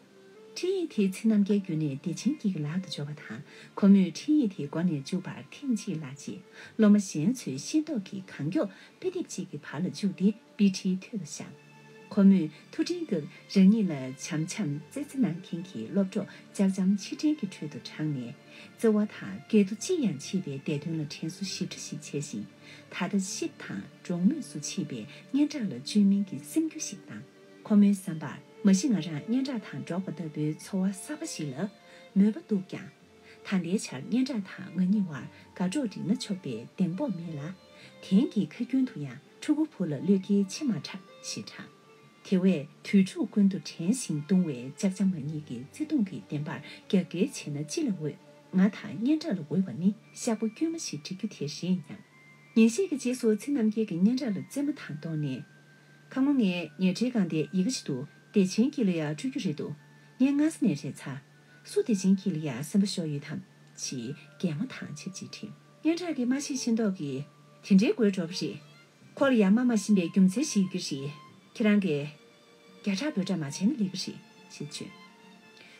འཕྲིན་ཡིག་དེ་ཚེ་རྣམ་རྒྱལ་བརྒྱུད་ནས་བདེ་ཆེན་སྐྱིད་ཀྱི་ལག་ཏུ་འབྱོར་བ་དང་། ཁོ་མོས་འཕྲིན་ཡིག་དེ་མགོ་ནས་མཇུག་བར་ཐེངས་གཅིག་བཀླགས་རྗེས། སློབ་མ་གཞན་ཚོའི་ཤེས་རྟོགས་ཀྱི་གང་མགྱོགས་དཔེ་དེབ་ཅིག་གི་བར་ལ་བཅུག་སྟེ། དཔེ་ཁྲིད་ཐོད་དུ་བཞག་ཁོ་མོས་ཐུགས་ཁྲལ་སྐབས་རང་ཉིད་ལ་བྱམས་བྱམས་བརྩེ་བརྩེ་གནང་མཁན་གྱི་སློབ་གྲོགས་ལྕགས་ལྕམ་ཆེ་འབྲིང་གི་ཁྲོད་དུ་བགྲངས་ནས། བརྩེ་བ་དང་འགལ་འདུ་ཅི་ཡང་མཆིས་པའི་འདས་དོན་ལ་དྲན་གསོ་ཞིབ་ཕྲ་ཞིག་བྱས་ཤིང་། ད་ལྟ་གཤིབ་དང་གྲོགས་མོས་སུ་མཆིས་པའི་སྙན་གྲགས་ལ་བཅོས་མིན་གྱི་སེམས་འགྱུ་ཞིག་བཏང་། ཁོ་མོའི་བསམ་པར། མ་གཞི་ང་རང་སྙན་གྲགས་དང་འགྲོགས་པ་ལྟ་བུའི་འཚོ་བ་གསར་པ་ཞིག་ལ་མོས་པ་འདུག་ཀྱང་། ད་ལྟའི་ཆར་སྙན་གྲགས་དང་ང་གཉིས་བར་དགའ་གྲོགས་བསྒྲིགས་ན་ཆོག་པའི་གདེང་སྤོབས་མེད་ལ། དེང་གི་ཁ་རྒྱུན་དུ་ཡང་ཕྲུ་གུ་བུ་ལ་བློས་འགེལ་ཆེ་མ་དྲགས་ཞེས་གྲགས། དེ་བས་དུས་དྲུག་ཀུན་ཏུ་དྲན་ཞིང་གདུང་བའི་ལྕགས་ལྕམ་ང་གཉིས་ཀྱི་བརྩེ་དུང་གི་བདེན་པར་རྒྱབ་འགལ་བྱས་ན་ཅི་ལ་འོས། ང་དང་སྙན་གྲགས་ལ་འོས་པ་ནི་ཤག་པོ་དཀྱུས་མ་ཞིག་བསྒྲིག་རྒྱུ་དེ་རེད་སྙམ། ཉིན་ཤས་ཀྱི་རྗེས་སུ་ཚེ་རྣམ་རྒྱལ་གྱི་སྙན་གྲགས་ལ་བརྩེ་མ་དང་བསྡོངས་ནས། ཁ་སྔོན་ངས་ཉལ་ཁྲིའི་སྒང་དེར་ཡི་གེ་ཞིག་འདུག་བདེ་ཆེན་སྐྱིད་ལ་ཡང་སྤྲོད་རྒྱུ་རེད་འདུག་ངས་སྔ་ས་ནས་རེད་ཚར། སུ་བདེ་ཆེན་སྐྱིད་ལ་ཡང་སེམས་པ་ཤོར་ཡོད་དམ། ཞེས་གད་མོ་དང་ཆབས་ཅིག་དྲིས། སྙན་གྲགས་ཀྱིས་མ་ཤེས་ཤེས་མདོག་གིས། དེ་འདྲའི་དགོད་བྲོ་བ་རེད། ཁོ་ལ་ཡང་མ་མ་ཤེས་པའི་རྒྱུ་མཚན་ཞིག་ཡོད་ཀྱི་རེད། ཁྱེད་རང་གིས། རྒྱ་གྲགས་བོད་གྲགས་མ་བྱས་ན་ལེགས་ཀྱི་རེད། ཞེས་བརྗོད།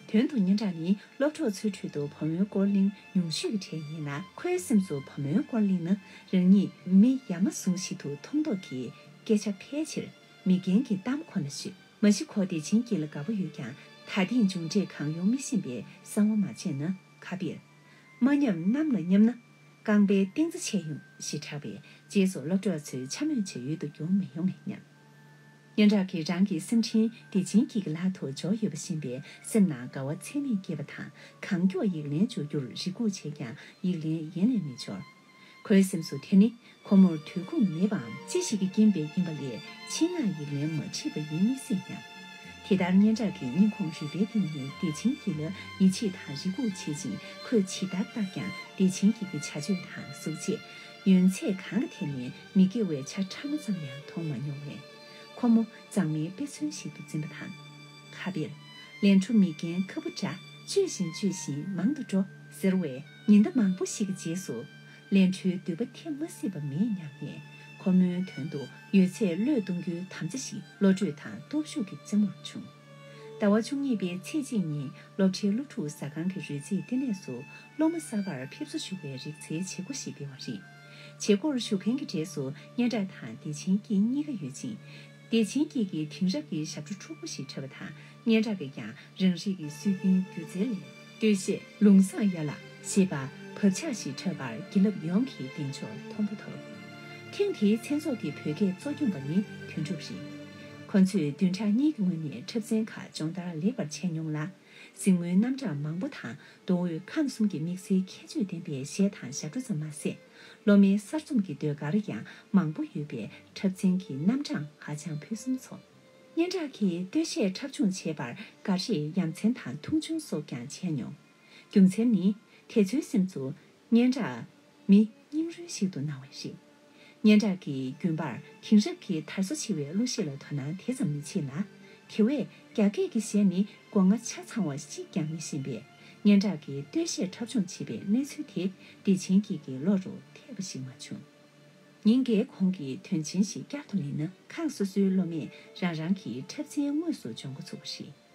དོན་དུ་སྙན་གྲགས་ནི་སློབ་གྲོགས་ཚོའི་ཁྲོད་དུ་བུ་མོའི་སྐོར་གླེང་ཉུང་ཤོས་ཀྱི་གྲས་ཡིན་ལ། ཁོའི་སེམས་སུ་བུ་མོའི་སྐོར་གླེང་ན་རང་ཉིད་མི་ཡ་མ་ཟུང་ཞིག་ཏུ་མཐོང་མདོག་གིས་སྐད་ཆ་ཕལ་ཆེར་མི་རྒན་གྱི་གཏམ་ཁོ་ན་ཤོད། མ་གཞི་ཁོ་བདེ་ཆེན་སྐྱིད་ལ་དགའ་པོ་ཡོད་ཀྱང་། ད་ཐེངས་མཇུག་འབྲས་གང་ཡོང་མི་ཤེས་པས་གསང་བ་མ་བྱས་ན་ཁ་དཔེར། མ་མཉམ་གནམ་ལ་མཉམ་ན། རྐང་པའི་སྟེང་རྩེ་ཆད་ཡོང་ཞེས་གྲགས་པས་རྗེས་སུ་སློབ་གྲོགས་ཚོས་འཕྱ་སྨོད་བྱེད་ཡུལ་དུ་གྱུར་མི་ཡོང་ངམ་སྙམ། སྙན་གྲགས་ཀྱིས་རང་གི་སེམས་ཁྲལ་བདེ་ཆེན་སྐྱིད་ཀྱི་ལག་ཏུ་འབྱོར་ཡོད་པ་ཤེས་པས་སེམས་ནང་དགའ་བ་ཚད་མེད་སྐྱེས་པ་དང་། གང་མགྱོགས་ཡིག་ལན་འཇོག་རྒྱུར་རེ་སྒུག་བྱས་ཀྱང་ཡིག་ལན་ཡེ་ནས་མི་འབྱོར། ཁོའི་སེམས་སུ་དེ་ནི་ཁོ་མོར་དུས་ཁུངས་མེད་པའམ་ཅི་ཞིག་གི་རྐྱེན་པས་ཡིན་པ་ལས་ཆེད་མངགས་ཡིག་ལན་མ་བྲིས་པ་ཡིན་མི་སྲིད་སྙམ། དེ་ལྟར་སྙན་གྲགས་ཀྱི་སྙིང་ཁོང་རུས་པའི་གཏིང་ནས་བདེ་ཆེན་སྐྱིད་ལ་ཡིད་ཆེས་དང་རེ་སྒུག་བྱེད་ཅིང་། ཁོས་ཇི་ལྟར་བལྟས་ཀྱང་བདེ་ཆེན་སྐྱིད་ཀྱི་བྱ་སྤྱོད་དང་གཟུགས་བྱད། ཡོན་ཚད་གང་གི་ཐད་ནས་མི་དགེ་བའི་ཆ་ཕྲ་མོ་ཙམ་ཡང་མཐོང་མ་མྱོང་བས། ཁོ་མོ་མཛངས་མའི་དཔེ་མཚོན་ཞིག་ཏུ་འཛིན་པ་དང་། ཁ་དཔེར། ལན་གྲུ་མི་རྒན་ཁ་སྤུ་འདྲ། བཅོས་བཞིན་བཅོས་བཞིན་མང་དུ་འགྲོ་ཟེར་བས། ཉི་ཟླ་མང་པོ་ཞིག་གི་རྗེས་སུ། ལན་གྲུའི་མདུད་པ་འཐེན་མ་སྲིད་པ་མེད་སྙམ་ནས། ཁོ་མོའི་དོན་དུ་ཡོད་ཚད་བློས་གཏོང་རྒྱུའི་དམ་བཅའ་ཞིག་བློ་གྲོས་དང་སྟོབས་ཤུགས་ཀྱི་རྩེ་མོར་བྱུང་། ཟླ་བ་བཅུ་གཉིས་པའི་ཚེས་གཅིག་ཉིན་སློབ་གྲྭའི་སློབ་ཕྲུག་ཟ་ཁང་གི་རོལ་རྩེད་ལྟེ་གནས་སུ་སློབ་མ་གསར་པར་ཕེབས་བསུ་ཞུ་བའི་རིག་རྩལ་བྱེད་སྒོ་ཞིག་སྤེལ་བ་རེད། བྱེད་སྒོར་ཞུགས་མཁན་གྱི་གྲས་སུ་སྙན་གྲགས་དང་བདེ་ཆེན་སྐྱིད་གཉིས་ཀ་ཡོད་ཅིང་། བདེ་ཆེན་སྐྱིད་ཀྱིས་དེང་རབས་ཀྱི་ཞབས་བྲོ་འཁྲུག་པོ་ཞིག་འཁྲབ་པ་དང་། སྙན་གྲགས་ཀྱིས་ཀྱང་རང་རིགས་ཀྱི་སྲོལ་རྒྱུན་སྒྱུ་རྩལ་ལས། སྟོད་གཞས་ལུང་བཟང་ཡ་ལ་ཞེས་པ་བབ་ཆགས་ཤིག་འཁྲབ་པར་དགེ་སློབ་ཡོངས་ཀྱི་གདེང་འཇོག་མཐོན་པོ་ཐོབ། ཐེངས་འདིའི་མཚན་ཚོགས་ཀྱི་བོད་སྐད་གཙོ་སྐྱོང་པ་ནི་དོན་གྲུབ་རེད། ཁོ་ཚོས་བདུན་ཕྲག་གཉིས་ཀྱི་སྔོན་ནས་འཁྲབ་ཚན་ཁག་སྦྱོང་བརྡར་ལེགས་པར་བྱས་མྱོང་ལ། གཟིགས་མོའི་རྣམ་གྲངས་མང་པོ་དང་མདོ་དབུས་ཁམས་གསུམ་གྱི་དམིགས་བསལ་ཁྱད་ཆོས་ལྡན་པའི་གཞས་དང་ཞབས་བྲོ་ཙམ་མ་ཟད། སློབ་མའི་གསར་རྩོམ་གྱི་ཟློས་གར་ཡང་མང་པོ་ཡོད་པས་འཁྲབ་ཚན་གྱི་རྣམ་གྲངས་ཧ་ཅང་ཕུན་སུམ་ཚོགས། སྙན་གྲགས་ཀྱིས་སྟོད་གཞས་འཁྲབ་སྦྱོང་བྱེད་པར་འགའ་རེས་ཡ་མཚན་དང་མཐོང་ཆུང་སོགས་ཀྱང་བྱས་མྱོང་། རྒྱུ་མཚན་ནི། དེ་ཚོའི་སེམས་སུ། སྙན་གྲགས། མི་རྙིང་རུལ་ཞིག་ཏུ་སྣང་བས་རེད། སྙན་གྲགས་ཀྱིས་རྒྱུན་པར་དེང་རབས་ཀྱི་དར་སོ་ཆེ་བའི་གླུ་གཞས་ལ་དོ་སྣང་དེ་ཙམ་མི་བྱེད་ལ། དེ་བས་རྒྱ་སྐད་ཀྱི་གཞས་ནི་མགོ་རྔ་ཆ་ཚང་བ་གཅིག་ཀྱང་མི་ཤེས་པས། སྙན་གྲགས་ཀྱིས་སྟོད་གཞས་འཁྲབ་སྦྱོང་བྱེད་པའི་གནས་ཚུལ་དེ་བདེ་ཆེན་སྐྱིད་ཀྱི་བློ་རུ་ཐེབས་པ་ཞིག་མ་བྱུང་། ཉིན་འགའི་གོང་གི་དོན་ཆེན་ཞིག་བསྐྱར་དུ་ལེན་ན། ཁག་སོ་སོའི་སློབ་མས་རང་རང་གི་འཁྲབ་ཚན་དངོས་སུ་སྦྱོང་འགོ་ཚུགས་པ་རེད།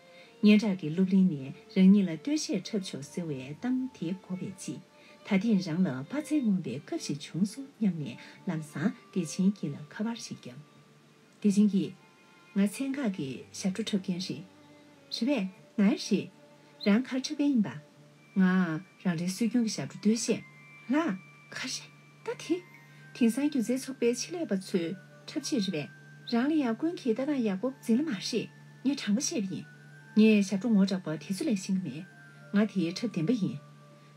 སྙན་གྲགས་ཀྱི་སློབ་གླིང་ནས་རང་ཉིད་ལ་སྟོད་གཞས་འཁྲབ་ཆོག་ཟེར་བའི་གཏམ་དེ་གོ་བའི་རྗེས། ད་ཐེངས་རང་ལ་དཔའ་རྩལ་ངོམས་པའི་སྐབས་ཤིག་བྱུང་སོང་སྙམ་ནས་ལམ་སང་བདེ་ཆེན་སྐྱིད་ལ་ཁ་པར་ཞིག་བརྒྱབ། བདེ་ཆེན་སྐྱིད། ང་ཚན་ཁག་གི་ཞབས་བྲོ་འཁྲབ་མཁན་རེད། རེད་པས། ང་ཡང་རེད། རང་ག་རེ་འཁྲབ་མཁན་ཡིན་པ། ང་རང་རེའི་སྲོལ་རྒྱུན་གྱི་ཞབས་བྲོ་སྟོད་གཞས། ལགས། ག་རེ། ད་དེ། དེང་སང་སྒྱུ་རྩལ་ཚོགས་པའི་ཆེད་ལས་པ་ཚོའི་འཁྲབ་ཆས་རེད་པས། རང་ལ་ཡང་ཀུན་གྱིས་ལྟ་སྟངས་ཡག་པོ་འཛིན་ལ་མ་རེད། ངས་དྲང་པོ་བཤད་པ་ཡིན། ངས་ཞབས་བྲོ་ངོ་དྲག་པ་དེ་ཚོ་ལས་ཤེས་ཀྱི་མེད། ང་དེའི་འཁྲབ་བདེན་པ་ཡིན།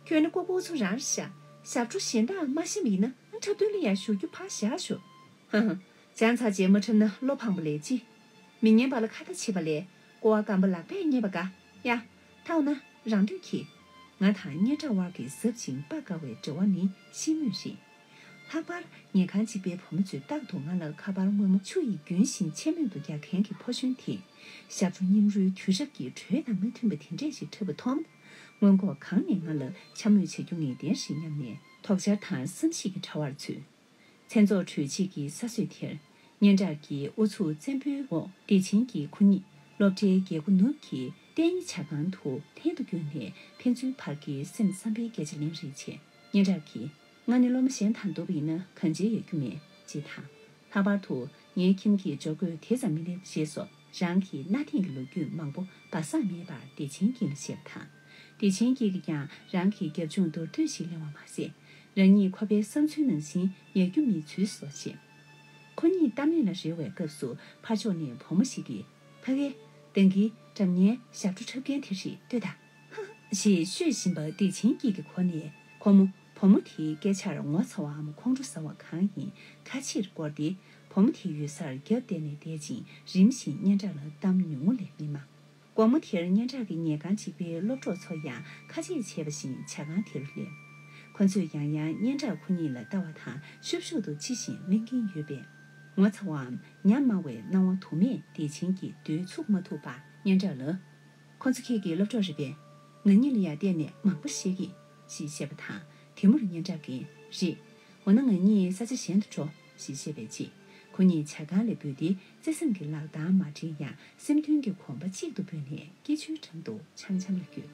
ཁྱོད་ནི་ལྐུགས་པ་ཚོ་རང་རེད་ཤག་ཞབས་བྲོ་གཞན་དག་མ་ཤེས་པ་ཡིན་ན་འཁྲབ་སྟོན་ལ་ཡང་ཞུགས་རྒྱུ་ཕར་བཞག་ཤོག་ཧ་ཧ། སྦྱངས་ཚར་རྗེས་མ་འཁྲབ་ན་བློ་ཕངས་པ་ལས་ཅི། མི་ཉན་པ་ལ་ཁ་ཏ་བྱེད་པ་ལས་ཀོ་བ་སྐམ་པ་ལག་པས་རྙེད་པ་དགའ། ཡ། ད་འོ་ན། རང་འདོད་ཀྱིས། ང་དང་སྙན་གྲགས་དབར་གྱི་ཟབ་ཅིང་སྤ་དཀའ་བའི་འབྲེལ་བ་ནི་ཤེས་མུས་རེད། ལྷག་པར་ཉལ་ཁང་གཅིག་པའི་བུ་མོ་ཚོས་རྟག་ཏུ་ང་ལ་ཁ་པར་སྔོན་མོ་ཆུ་ཡི་རྒྱུན་བཞིན་ཆད་མེད་དུ་རྒྱག་མཁན་གྱི་ཕོ་གཞོན་དེས་ཞབས་བྲོ་སྙིང་རུས་དུས་རབས་ཀྱི་འགྲོས་དང་མི་མཐུན་པ་དེ་འདྲས་ཤིག་འཁྲབ་པ་མཐོང་། སྔོན་འགོག་གང་ནས་ང་ལ་འཕྱ་སྨོད་བྱེད་རྒྱུ་ངེས་གཏན་རེད་སྙམ་ནས་དོགས་འཆར་དང་བསམ་གཞིག་གི་དྲ་བར་ཚུད། མཚན་ཚོགས་གྲོལ་རྗེས་ཀྱི་ས་སྲོད་དེར། སྙན་གྲགས་ཀྱི་ཨུ་ཚུགས་བཙན་པོའི་འོག་བདེ་ཆེན་གྱིས་ཁོ་གཉིས་སློབ་གྲྭའི་རྒྱལ་སྒོ་ནུབ་ཀྱི་ལྟེ་གཉིས་ཇ་ཁང་དུ་ལྷན་དུ་བསྐྱོད་ནས་ཕན་ཚུན་བར་གྱི་སེམས་བསམ་པའི་སྐད་ཆ་ལན་རེ་བྱས། སྙན་གྲགས་ཀྱིས། ང་ནི་སློབ་མ་གཞན་དང་བསྡུར་བ་ཡིན་ན་གང་བྱེད་ཡོད་རྒྱུ་མེད། ཅེས་དང་། ལྷག་པར་དུ་ངའི་ཁྱིམ་གྱི་འབྱོར་འགོད་དེ་ཙམ་མི་སླེབས་ཞེས་སོགས་རང་གི་གནའ་དེང་གི་ལོ་རྒྱུས་མང་པོ་སྦ་གསང་མེད་པར་བདེ་ཆེན་གྱིས་ལ་བཤད་པ་དང་། བདེ་ཆེན་སྐྱིད་ཀྱིས་ཀྱང་རང་གི་རྒྱབ་ལྗོངས་མདོར་བསྡུས་ཤིག་གླེང་བ་མ་ཟད། རང་ཉིད་ཁོ་པའི་བསམ་ཚུལ་ནང་བཞིན་ཡག་རྒྱུ་མེད་ཚུལ་སོགས་བཤད། ཁོ་གཉིས་གཏམ་གླེང་ལ་རོལ་བའི་སྐབས་སུ་ཕར་ཕྱོགས་ནས་བུ་མོ་ཞིག་གིས། ཕ་གི། ད་གིན་སྒྲ་སྙན་ཞབས་བྲོ་འཁྲབ་མཁན་དེ་རེད་ལྟོས་དང་། ཧ་ཧ། ཞེས་ཤོད་བཞིན་པ་བདེ་ཆེན་སྐྱིད་ཀྱི་གོ་ནས་ཁོ་མོ་བུ་མོ་དེའི་སྐད་ཆར་ངོ་ཚ་བའམ་ཁོང་ཁྲོ་ཟ་བ་གང་ཡིན་ཁ་ཕྱིར་བསྐོར་ཏེ་བུ་མོ་དེའི་ཡོད་སར་རྒྱབ་བསྡད་ནས་བསྡད་ཅིང་རིམ་བཞིན་སྙན་གྲགས་ལ་གཏམ་ཉུང་ངུ་ལས་མི་སྨྲ། དགོང་མོ་དེར་སྙན་གྲགས་ཀྱི་ཉལ་ཁང་གཅིག་པའི་སློབ་གྲོགས་ཚོ་ཡང་ཁ་རྗེས་བྱས་པ་བཞིན་ཇ་ཁང་དེ་རུ་སླེབས། ཁོ་ཚོས་ཡང་ཡང་སྙན་གྲགས་ཁོ་གཉིས་ལ་ལྟ་བ་དང་ཤུབ་ཤུབ་ཏུ་ཅི་བཞིན་གླེང་གིན་ཡོད་པས། ངོ་ཚ་བའམ་ཉམས་དམའ་བའི་སྣང་བ་དུ་མས་བདེ་ཆེན་གྱི་འདོད་ཚུགས་མ་ཐུབ་པར་སྙན་གྲགས་ལ། ཁོ་ཚོ་ཁྱེད་ཀྱི་སློབ་གྲོགས་རེད་པས། ང་གཉིས་ལ་ཡང་བལྟས་ནས་མང་པོ་བཤད་ཀྱིས། ཞེས་བཤད་པ་དང་དེ་མུར་སྙན་གྲགས་ཀྱིས། རེད། འོ་ན་ང་གཉིས་ས་ཆ་གཞན་དུ་འགྲོ། ཞེས་བཤད་པའི་རྗེས་ཁོ་གཉིས་ཇ་ཁང་ལས་བུད་དེ་བརྩེ་སེམས་ཀྱི་ལག་རྡང་མ་འདྲེན་ཡང་སེམས་མཐུན་གྱི་གོམ་པ་གཅིག་ཏུ་སྤོས་ནས་སྐྱིད་ཆུའི་འགྲམ་དུ་འཆམ་འཆམ་ལ་བསྐྱོད།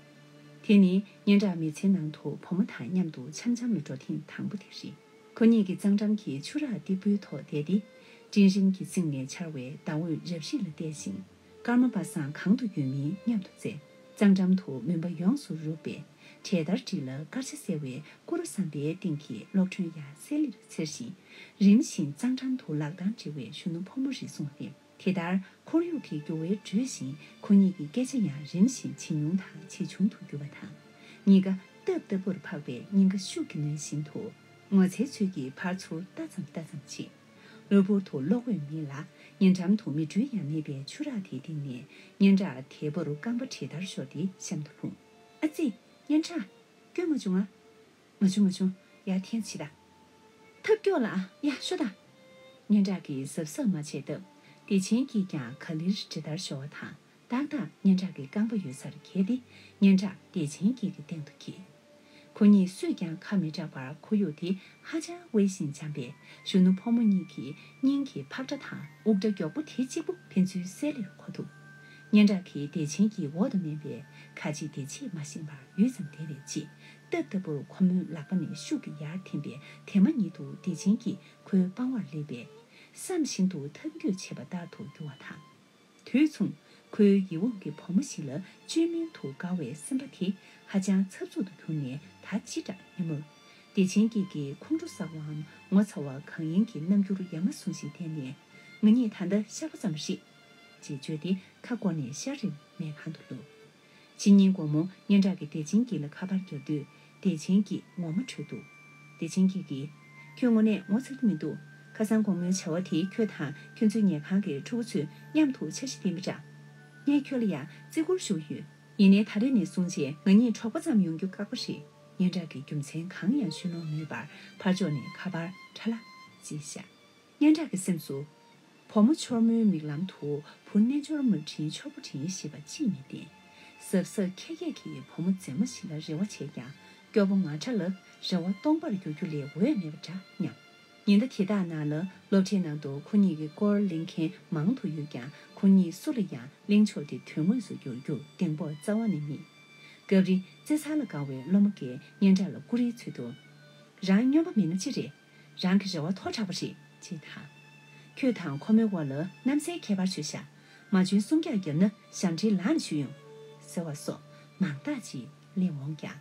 དེ་ནི་སྙན་གྲགས་མི་ཚེའི་ནང་དུ་བུ་མོ་དང་མཉམ་དུ་འཆམ་འཆམ་ལ་འགྲོ་ཐེངས་དང་པོ་དེ་རེད། ཁོ་གཉིས་ཀྱིས་གཙང་འགྲམ་གྱི་ཆུ་རགས་སྟེགས་བུའི་ཐོག་བསྡད་དེ། སྤྲིན་རིམ་གྱིས་བསིལ་ནས་འཆར་བའི་ཟླ་འོད་རབ་རིབ་ལ་བལྟས་ཤིང་། སྐར་མ་པ་སངས་གང་དུ་ཡོད་མིན་སྙམ་དུ་བཙལ། གཙང་འགྲམ་དུ་མུན་པ་ཡོངས་སུ་རུབ་པས། གྲལ་སྟར་སྒྲིག་ལ་དཀར་ཆ་གསལ་བའི་སྐུ་རུ་ཟམ་པའི་སྟེང་གི་གློག་སྒྲོན་ཡང་གསལ་ལེར་འཚེར་ཞིང་། རིམ་བཞིན་གཙང་འགྲམ་དུ་ལག་གདང་སྦྲེལ་བའི་གཞོན་ནུ་ཕོ་མོ་རེ་ཟུང་སླེབས། དེ་ལྟར་ཁོར་ཡུག་གི་འགྱུར་བའི་འགྲོས་བཞིན་ཁོ་གཉིས་ཀྱི་སྐད་ཆ་ཡང་རིམ་བཞིན་ཇེ་ཉུང་དང་ཇེ་ཆུང་དུ་གྱུར་པ་དང་། གཉིས་ཀ་སྟབས་སྟབས་བུར་འཕགས་པའི་སྙིང་ག་ཤུགས་ཀྱིས་ནོན་བཞིན་དུ། ངོ་ཚའི་ཚུལ་གྱིས་ཕར་ཚུར་ལྟ་ཙམ་ལྟ་ཙམ་བྱེད། གློ་བུར་དུ་གློག་འོད་མེད་ལ་ཉེ་འགྲམ་དུ་མི་འགྲུལ་ཡང་མེད་པའི་ཆུ་རགས་དེའི་སྟེང་ནས་སྙན་གྲགས་དལ་བུར་རྐང་པ་གྲི་ལྟར་ཤོར་ཏེ་གཤམ་དུ་ལྷུང་། ཨ་ཙི། སྙན་གྲགས། སྐྱོན་མ་བྱུང་ང་། མ་བྱུང་མ་བྱུང་། ཡར་འཐེན་བྱེད་དང་། ཐབས་སྐྱོ་ལ་ཡ་ཤོ་དང་། སྙན་གྲགས་ཀྱིས་གཟབ་གཟབ་མ་བྱས་སྟབས་བདེ་ཆེན་གྱིས་ཀྱང་ག་ལེར་གྲི་ལྟར་ཤོར་བ་དང་། ཏག་ཏག་སྙན་གྲགས་ཀྱི་རྐང་པ་ཡོད་སར་འཁེལ་ཏེ་སྙན་གྲགས་བདེ་ཆེན་སྐྱིད་ཀྱི་སྟེང་དུ་འཁྱིལ། ཁོ་གཉིས་སུས་ཀྱང་ཁ་མི་གྲག་པར་ཁོར་ཡུག་དེ་ཧ་ཅང་དབེན་ཞིང་འཇམ་པས་གཞོན་ནུ་ཕོ་མོ་གཉིས་ཀྱི་སྙིང་གི་ཕག་སྒྲ་དང་དབུགས་སྒྲ་མགྱོགས་པོ་དེ་གཅིག་པུ་ཕན་ཚུན་གསལ་ལེར་གོ་ཐུབ། སྙན་གྲགས་ཀྱིས་བདེ་ཆེན་གྱི་འོག་ཏུ་མནན་པས་ག་ཅི་བདེ་ཆེན་མ་ཤེས་པར་ཡུད་ཙམ་བསྡད་པའི་རྗེས་སྟབས་ལྟ་བུར་ཁོ་མོའི་ལག་པ་ནས་ཤུགས་ཀྱིས་ཡར་འཐེན་པས་དེ་མ་ཉིད་དུ་བདེ་ཆེན་གྱིས་ཁོའི་པང་བར་སླེབས་པས། བསམ་བཞིན་དུ་ཐབས་འགྱོད་བྱེད་པ་ལྟར་དུ་གྱུར་བ་དང་། དུས་མཚུངས་ཁོའི་ཡིད་འོང་གི་བུ་མོ་ཞིག་ལ་བཅོས་མིན་དུ་དགའ་བའི་སེམས་པ་དེ་ཧ་ཅང་འཚབ་འཚུབ་ཏུ་གྱུར་ནས་ད་ཅི་དྲག་སྙན་མོར། བདེ་ཆེན་སྐྱིད་ཀྱིས་ཁོང་ཁྲོ་ཟ་བའམ་ངོ་ཚ་བ་གང་ཡིན་གྱི་རྣམ་འགྱུར་ཡ་མ་ཟུང་ཞིག་བསྟན་ནས། ང་གཉིས་ད་ལྟ་གཤགས་པ་ཙམ་རེད། ཅེས་བརྗོད་དེ་ཁ་བསྐོར་ནས་ཤར་རིར་མལ་ཁང་དུ་ལོག་ཕྱི་ཉིན་དགོང་མོ་སྙན་གྲགས་ཀྱིས་བདེ་ཆེན་སྐྱིད་ལ་ཁ་པར་བརྒྱབ་དུས། བདེ་ཆེན་སྐྱིད་ངོ་མ་འཕྲོད་འདུག་བདེ་ཆེན་སྐྱིད་ཀྱིས། ཁྱོད་དངོས་གནས་ངོ་ཚ་གི་མི་འདུག་ཁ་སང་དགོང་མོའི་བྱ་བ་དེས་ཁྱོད་དང་ཁྱོད་ཚོའི་ཉལ་ཁང་གི་ཕྲུ་གུ་ཚོས་མཉམ་དུ་འཆར་གཞི་འདིང་པ་འདྲ། ངས་ཁྱོད་ལ་ཡང་བརྩི་བཀུར་ཞུ་གི་ཡོད། ཡིན་ནའི་ད་རེས་ནས་བཟུང་རྗེས་ང་གཉིས་གྲོགས་པོ་ཙམ་ཡོང་རྒྱུ་ཁག་པོ་རེད། སྙན་གྲགས་ཀྱིས་རྒྱུ་མཚན་གང་ཡང་ཞུ་ལོང་མེད་པར་ཕར་ཕྱོགས་ནས་ཁ་པར་ཁྲ་ལག་ཅེས་བཞག་སྙན་གྲགས་ཀྱི་སེམས་སུ། བུ་མོ་འཆོར་མོའི་མིག་ལམ་དུ་བུ་རྣལ་འབྱོར་མ་དྲིན་ཆོར་པོ་དྲིན་ཞེས་པ་ཅིས་མི་བདེན། གཟབ་གཟབ་ཁྱད་ཁྱད་ཀྱིས་བུ་མོ་མཛེས་མ་ཞིག་ལ་རེ་བ་བྱས་ཀྱང་སྐྱོ་པོ་ང་འདྲ་ལ་རེ་བ་སྟོང་པར་འགྱུར་རྒྱུ་ལས་འོས་མེད་པ་འདྲ་སྙམ། ཉིན་ཟླ་དེ་དག་ནང་ལ་སློབ་གྲྭའི་ནང་དུ་ཁོ་གཉིས་ཀྱི་སྐོར་གླེང་མཁན་མང་དུ་ཡོད་ཀྱང་ཁོ་གཉིས་སུ་ལ་ཡང་གླེང་ཕྱོགས་དེ་དོན་དངོས་སུ་འགྱུར་རྒྱུ་གདེང་སྤོབས་རྩ་བ་ནས་མེད། སྐབས་རེ་རྩེད་མཚར་ལ་དགའ་བའི་སློབ་མ་འགས་སྙན་གྲགས་ལ་ཀུ་རེའི་ཚུལ་དུ། རང་སྨྱོན་པ་མིན་ན་ཅི་རེད། རང་གི་རེ་བ་མཐོ་དྲགས་པ་རེད་ཅེས་དང་། ཁྱོད་དང་ཁོ་མོའི་དབར་ལ་གནམ་སའི་ཁྱད་པར་ཆོད་ཤག་མ་བྱོན་སུམ་རྒྱག་བརྒྱབ་ན་ཞབས་འདྲེན་ལངས་ནས་ཞུ་ཡོང་། ཟེར་བ་སོགས་མང་དག་ཅིག་གླེང་འོང་ཀྱང་།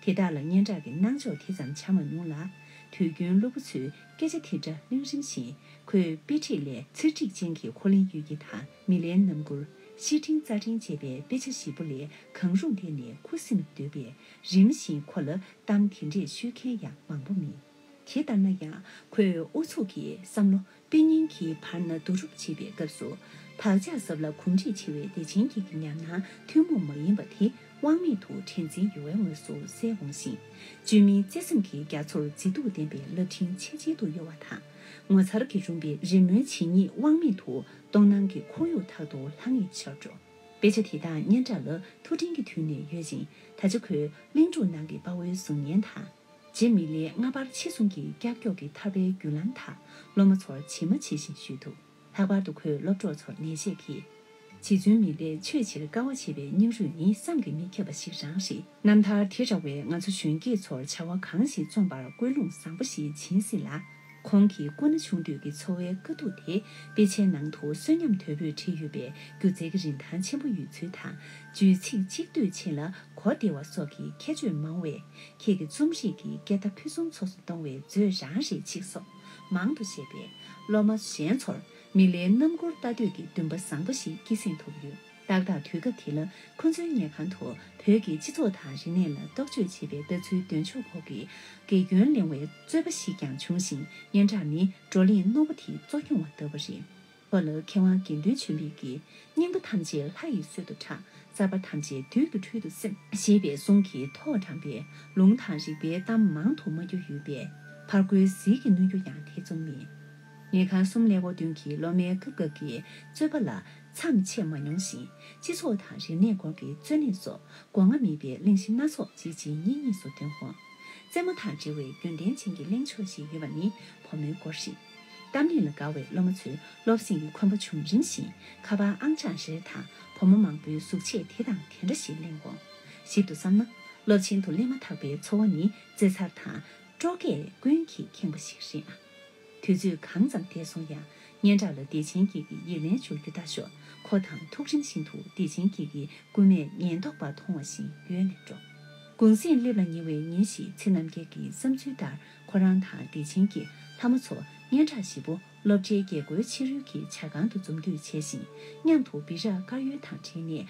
དེ་དག་ལ་སྙན་གྲགས་ཀྱི་སྣང་ཕྱོགས་དེ་ཙམ་བྱ་མ་མྱོང་ལ། དུས་རྒྱུན་སློབ་བུ་ཚོས་སྐད་ཆ་དེ་འདྲ་གླེང་རིམ་བཞིན་ཁོས་དཔེ་ཁྲིད་ལས་ཚིག་ཁྲིད་ཅན་གྱི་འཁོར་ལེན་ཡོད་ཀྱི་དང་མི་ལན་རྣམ་མགུར། བཤེས་སྤྲིང་རྩ་འཕྲིན་བཅས་པའི་དཔེ་ཆ་ཞིབ་པོ་ལས་གང་རུང་བལྟས་ནས་ཁུ་སིམ་སྡོད་པས་རིམ་བཞིན་ཁོ་ལ་གཏམ་དེ་འདྲས་ཤོད་མཁན་ཡང་མང་པོ་མིན། དེ་ལྟར་ན་ཡང་ཁོས་ཨུ་ཚུགས་ཀྱིས་བསམ་བློ་དཔེ་རྙིང་གི་བར་ན་བསྡུ་རུབ་བྱེད་པའི་སྐབས་སུ། བག་ཆགས་ཟབ་ལ་གོམས་འདྲིས་ཆེ་བའི་བདེ་ཆེན་སྐྱིད་ཀྱི་ཉམས་སྣང་ཐུན་མོང་མ་ཡིན་པ་དེ་དབང་མེད་དུ་དྲན་འཛིན་ཡོལ་བའི་ངོས་སུ་གསལ་འོང་ཞིང་། བཅོས་མིན་བརྩེ་སེམས་ཀྱི་རྒྱ་མཚོར་མཛེས་སྡུག་ལྡན་པའི་རླབས་ཕྲེང་ཆེས་ཆེར་དུ་གཡོ་བ་དང་། ངོ་མཚར་གྱིས་རུམ་པའི་རི་མོའི་བྱེད་སྙིགས་དབང་མེད་དུ་མཐོང་སྣང་གི་ཁོར་ཡུག་དག་ཏུ་ལྷང་ངེར་འཆར་འགྲོ། དཔེ་ཆ་དེ་དག་སྙན་གྲགས་ལ་ཐུགས་དྲན་གྱི་དུས་ནས་ཡོད་ཅིང་། ད་ཆ་ཁོས་གླིང་སྒྲུང་ནང་གི་དཔའ་བོའི་གཟུགས་བརྙན་དང་། རྗེ་མི་ལའི་སྔ་པར་ཕྱི་གསུང་གི་ཀྱག་ཀྱོག་གི་ཐར་པའི་བརྒྱུད་ལམ་དག་སློབ་མ་ཚོར་ཇི་མ་ཇི་བཞིན་ཞུས་འདུག་ལྷག་པར་དུ་ཁོས་སློབ་གྲོགས་ཚོར་ལེགས་བཤད་ཀྱིས། རྗེ་བཙུན་མི་ལས་ཆོས་ཕྱིར་དཀའ་བ་སྤྱད་པའི་སྙིང་རུས་ནི་བསམ་གྱིས་མི་ཁྱབ་པ་ཞིག་རང་རེད། རྣམ་ཐར་དེ་འདྲ་བས་ང་ཚོ་གཞོན་སྐྱེས་ཚོར་བྱ་བ་གང་ཞིག་རྩོམ་པར་ཀུན་སློང་བཟང་པོ་ཞིག་སྦྱིན་སྲིད་ལ། ཁོང་གི་སྐུ་ན་ཆུང་དུས་ཀྱི་འཚོ་བའི་དཀའ་སྡུག་དེ་དཔེ་ཆའི་ནང་དུ་གསོན་ཉམས་དོད་པོས་བྲིས་ཡོད་པས། སྒྱུ་རྩལ་གྱི་རིན་ཐང་ཆེན་པོ་ཡོད་ཚུལ་དང་། བརྗོད་ཚིག་གཅིག་བསྡུས་ཕྱིན་ལ་གོ་བདེ་བ་སོགས་ཀྱི་ཁྱད་ཆོས་མང་བས། ཁྱེད་ཀྱི་རྩོམ་རིག་གི་སྐད་བརྡ་ཕུན་སུམ་ཚོགས་སུ་གཏོང་བའི་མཛོད་རང་རེད་ཅེས་སོགས་མང་དུ་བཤད་པས། སློབ་མ་གཞན་ཚོར་མི་ལའི་རྣམ་མགུར་ལྟ་འདོད་ཀྱི་འདུན་པ་བཟང་པོ་ཞིག་སྐྱེད་སྲིང་ཐུབ་ཡོད། ཏག་ཏག་དུས་སྐབས་དེ་ལ་ཁོ་ཚོའི་ཉལ་ཁང་དུ་བོད་ཀྱི་སྤྱི་ཚོགས་དང་རིག་གནས་ལ་རྟོག་དཔྱོད་བྱེད་པའི་ལྟ་ཚུལ་འདོན་ཆོག་སྐོར་གྱི་དགེ་སྐྱོན་གླེང་བའི་རྩོད་པ་ཞིག་ཀྱང་བྱུང་ཞིང་། སྙན་གྲགས་ནི་བགྲོ་གླེང་རྣོ་པོ་དེའི་གཙོ་སྐྱོང་བ་ལྟ་བུ་རེད། ཁོ་ལ་མཁས་དབང་དགེ་འདུན་ཆོས་འཕེལ་གྱིས། རྙིང་པ་ཐམས་ཅད་ལྷ་ཡི་གསོལ་དུ་གྲགས། གསར་པ་ཐམས་ཅད་བདུད་ཀྱི་ཁྲོད་དུ་སིམ། ཞེས་པའི་གསུང་གིས་ཐོག་དྲངས་པའི་ལུང་དང་རིགས་པའི་གཏམ་མང་དུ་སྨྲ་རྒྱུ་ཡོད་པས། ཕར་རྒོལ་ཟིལ་གྱིས་གནོན་རྒྱུ་ཡང་ཐེ་ཚོམ་མེད། ཉལ་ཁང་གསུམ་ཀླད་ཀོར་བདུན་གྱི་སློབ་མའི་སྐབས་སྐབས་ཀྱི་རྩོད་པ་ལ་མཚམས་ཆད་མ་མྱོང་ཞིང་། སྤྱི་ཚོགས་དང་རིག་གནས་སྐོར་གྱི་རྩོད་གླེང་སོགས་སྒོ་ང་མེད་པའི་གླེང་གཞི་སྣ་ཚོགས་གཅིག་རྗེས་གཉིས་གཉིས་སུ་ཐོན་འོང་། རྩེད་མོ་དང་འབྲེལ་བའི་རྒྱུན་ལྡན་ཅན་གྱི་གླེང་ཕྱོགས་ཤིག་ཡོད་པ་ནི་བུ་མོའི་སྐོར་རེད། གཏམ་གླེང་ལ་དགའ་བའི་སློབ་མ་ཚོས་སློབ་གསེང་གི་ཁོམ་པ་བྱུང་རིམ་བཞིན་ཁ་པར་ཨང་གྲངས་རེ་དང་བུ་མོ་མང་པོའི་གཟུགས་བྱད་དེ་དང་དེ་འདྲ་ཞིག་གླེང་འོང་། ཞིབ་ཏུ་བསམ་ན། སློབ་ཆེན་དུ་སླེབས་མ་ཐག་པའི་འཚོ་བ་ནི་རྩེད་མཚར་དང་སྤྲོ་སྐྱིད་ཀུན་གྱིས་ཁེངས་པ་ཞིག་རེད། དུས་ཚོད་གང་ཙམ་འདས་སོང་ཡང་། སྙན་གྲགས་ལ་བདེ་ཆེན་སྐྱིད་ཀྱི་ཡིད་ལན་འཇོག་རྒྱུ་ལྟ་ཞོག་ཁོ་དང་ཐུག་རིམ་བཞིན་དུ་བདེ་ཆེན་སྐྱིད་ཀྱི་སྐུ་སྨད་ཉེན་རྟོག་པ་མཐོང་བ་བཞིན་ཡོལ་ནས་འགྲོ། གུང་གསེང་སླེབས་ལ་ཉེ་བའི་ཉིན་ཞིག་ཚེ་རྣམ་རྒྱལ་གྱི་བསམ་ཚུལ་ལྟར་ཁོ་རང་དང་བདེ་ཆེན་གྱིས་ལྷ་མོ་ཚོ་སྙན་གྲགས་བཞི་པོ་སློབ་གྲྭའི་རྒྱལ་སྒོའི་ཕྱི་རོལ་གྱི་ཇ་ཁང་དུ་འཛོམས་འདུས་བྱས་ཤིང་། མཉམ་དུ་སྦི་རག་དཀར་ཡོལ་དང་འབྲེལ་ནས་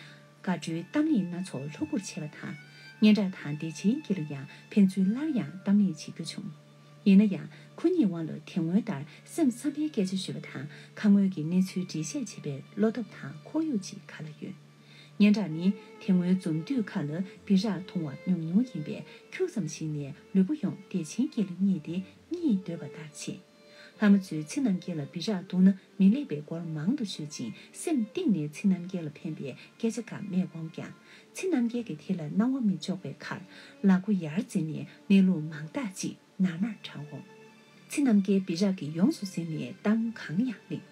དགའ་སྤྲོའི་གཏམ་གླེང་སྣ་ཚོགས་ལྷུག་པོར་བྱས་པ་དང་། སྙན་གྲགས་དང་བདེ་ཆེན་གྱིས་ལ་ཡང་ཕན་ཚུན་སླར་ཡང་གཏམ་གླེང་བྱེད་རྒྱུ་བྱུང་། ཡིན་ན་ཡང་ཁོ་གཉིས་དབང་ལ་དེ་སྔོན་ལྟར་སེམས་བསམ་པའི་སྐད་ཆ་ཤོད་པ་དང་ཁ་ངོས་ཀྱི་གནས་ཚུལ་འགྲེལ་བཤད་བྱེད་པའི་བློ་སྟོབས་དང་ཁོར་ཡུག་ཅིག་ག་ལ་ཡོད། སྙན་གྲགས་ནི་དེ་སྔོན་འཛོམས་དུས་ཁ་ལ་སྦི་རག་འཐུང་བ་ཉུང་ཉུང་ཡིན་པས་ཁྱུག་ཙམ་ཞིག་ནས་ལུས་པོ་ཡོངས་བདེ་ཆེན་སྐྱིད་ལ་བསྙེས་ཏེ་གཉིད་སྡོད་པ་ལྟར་བྱེད། ལྷ་མོ་ཚོས་ཚེ་རྣམ་རྒྱལ་ལ་སྦི་རག་བཏུང་ན་མི་ལེགས་པའི་སྐོར་མང་དུ་ཤོད་ཅིང་སེམས་གཏིང་ནས་ཚེ་རྣམ་རྒྱལ་ལ་ཕན་པའི་སྐད་ཆ་འགའ་སྨྲས་འོང་ཀྱང་། ཚེ་རྣམ་རྒྱལ་གྱིས་དེ་ལ་སྣང་བ་མི་འཇོག་པའི་ཁར་ལག་མགོ་ཡར་འཛིན་ནས་གནས་ལུགས་མང་དག་ཅིག་ནར་མར་དྲངས་འོང་། ཚེ་རྣམ་རྒྱལ་སྦི་རག་གིས་ཡོངས་སུ་ཟིན་ནས་གཏམ་གང་ཡང་གླེང་།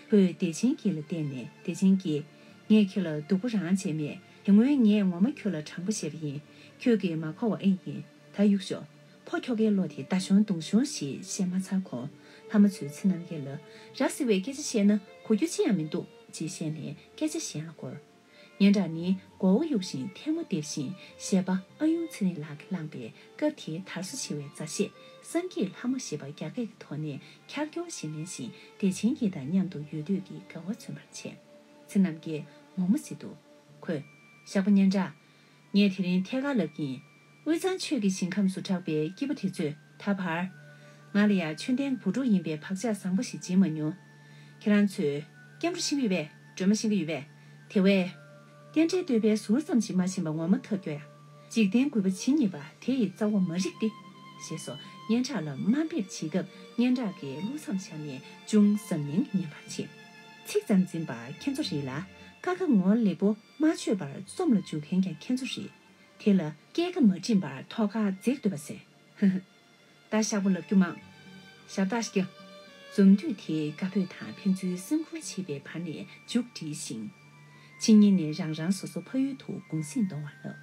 ཁོས་བདེ་ཆེན་སྐྱིད་ལ་བལྟས་ནས། བདེ་ཆེན་སྐྱིད། ངས་ཁྱོད་ལ་སྡུག་པོ་རང་བྱས་མེད། དེ་སྔོན་ངས་ངོ་མ་ཁྱོད་ལ་དྲང་པོ་བཤད་པ་ཡིན། ཁྱོད་ཀྱིས་མ་གོ་བ་ཨེ་ཡིན། ད་གཡུག་ཞོག་ཕོ་ཁྱོ་གའི་བློ་དེ་ད་གཞོན་དུང་གཞོན་ཞེས་བཤད་མ་ཚར་གོང་། ལྷ་མོ་ཚོས་ཚེ་རྣམ་རྒྱལ་ལ། ར་བཟི་བའི་སྐད་ཆ་བཤད་ན་གོ་རྒྱུ་ཅི་ཡང་མི་འདུག་ཅེས་བཤད་ནས་སྐད་ཆ་གཞན་ལ་བསྐོར། སྙན་གྲགས་ནི་མགོ་བོ་གཡུག་བཞིན་ཐལ་མོ་རྡེབ་བཞིན་གཞས་པ་ཨ་ཡུང་ཚེ་རིང་ལགས་ཀྱིས་བླངས་པའི་སྐབས་དེའི་དར་སོ་ཆེ་བའི་མཛའ་གཞས་བསམ་སྐྱིད་ལྷ་མོ་ཞེས་པ་རྒྱ་སྐད་ཀྱི་ཐོག་ནས་ཁྱར་སྐྱོར་ཞིག་ལེན་བཞིན་བདེ་ཆེན་སྐྱིད་དང་མཉམ་དུ་ཡོད་འདོད་ཀྱི་དགའ་བ་མཚོན་པར་བྱས། ཚེ་རྣམ་རྒྱལ་ངོ་མ་ཟེར་འདུག་ཁོས། ཞག་པོ་སྙན་གྲགས། ངས་དེ་རིང་ཐད་ཀར་ལབ་ཀྱིན། དབུས་གཙང་ཆོས་ཀྱི་ཞིང་ཁམས་སུ་གྲགས་པའི་སྐྱེས་བུ་དེ་ཚོས་ད་བར། ང་ལ་ཡང་མཆོད་རྟེན་བུ་ཕྲུག་ཡིན་པའི་བག་ཆགས་བཟང་པོ་ཞིག་བྱིན་མ་མྱོང་། ཁྱེད་རང་ཚོས། སྐྱབས་འགྲོ་ཤེས་ཀྱི་ཡོད་པས། སྒྲོལ་མ་ཤེས་ཀྱི་ཡོད་པས། དེ་བས། རྟེན་འབྲེལ་བསྟོད་པའི་ཟུར་ཙམ་ཞིག་མ་བྱིན་པ་ངོ་མ་ཐབས་སྐྱོ་ཡ། འཇིག་རྟེན་རྒུད་པ་ཇི་སྙེད་པ་དེ་ཡི་རྩ་བ་མ་རིག་སྟེ། ཞེས་སོགས་སྙན་གྲགས་ལ་དམའ་འབེབས་བྱེད་སྐབས་སྙན་གྲགས་ཀྱིས་བློ་མཚམས་བཞག་ནས་ཅུང་གཟབ་ནན་གྱིས་ཉན་པར་བྱེད། ཚིག་ཙམ་འཛིན་པ་ཁྱེད་ཚོ་རེད་ལ། ཀ་ཁ་ངོ་ལེགས་པོ་མ་ཆོད་པར་རྩོམ་ལ་འཇུག་མཁན་ཀྱང་ཁྱེད་ཚོ་རེད། དེ་ལ་སྐྱེས་ཀ་མ་འགྲིམ་པར་ཐོག་ཁར་འཛེག་སྡོད་པ་ཟེར། ཧ་ཧ། ད་ཤག་པོ་ལབ་རྒྱུ་མང་། ཞབས་བཏགས་ཤིག་འཛོམས་དུས་དེའི་བཀའ་པོད་དང་ཕན་ཚུན་སེམས་ཁུར་བྱེད་པའི་བར་ནས་མཇུག་བསྒྲིལ་ཞིང་། ཕྱི་ཉིན་ནས་རང་རང་སོ་སོ་ཕ་ཡུལ་དུ་གུང་གསེང་གཏོང་བར་ལབ།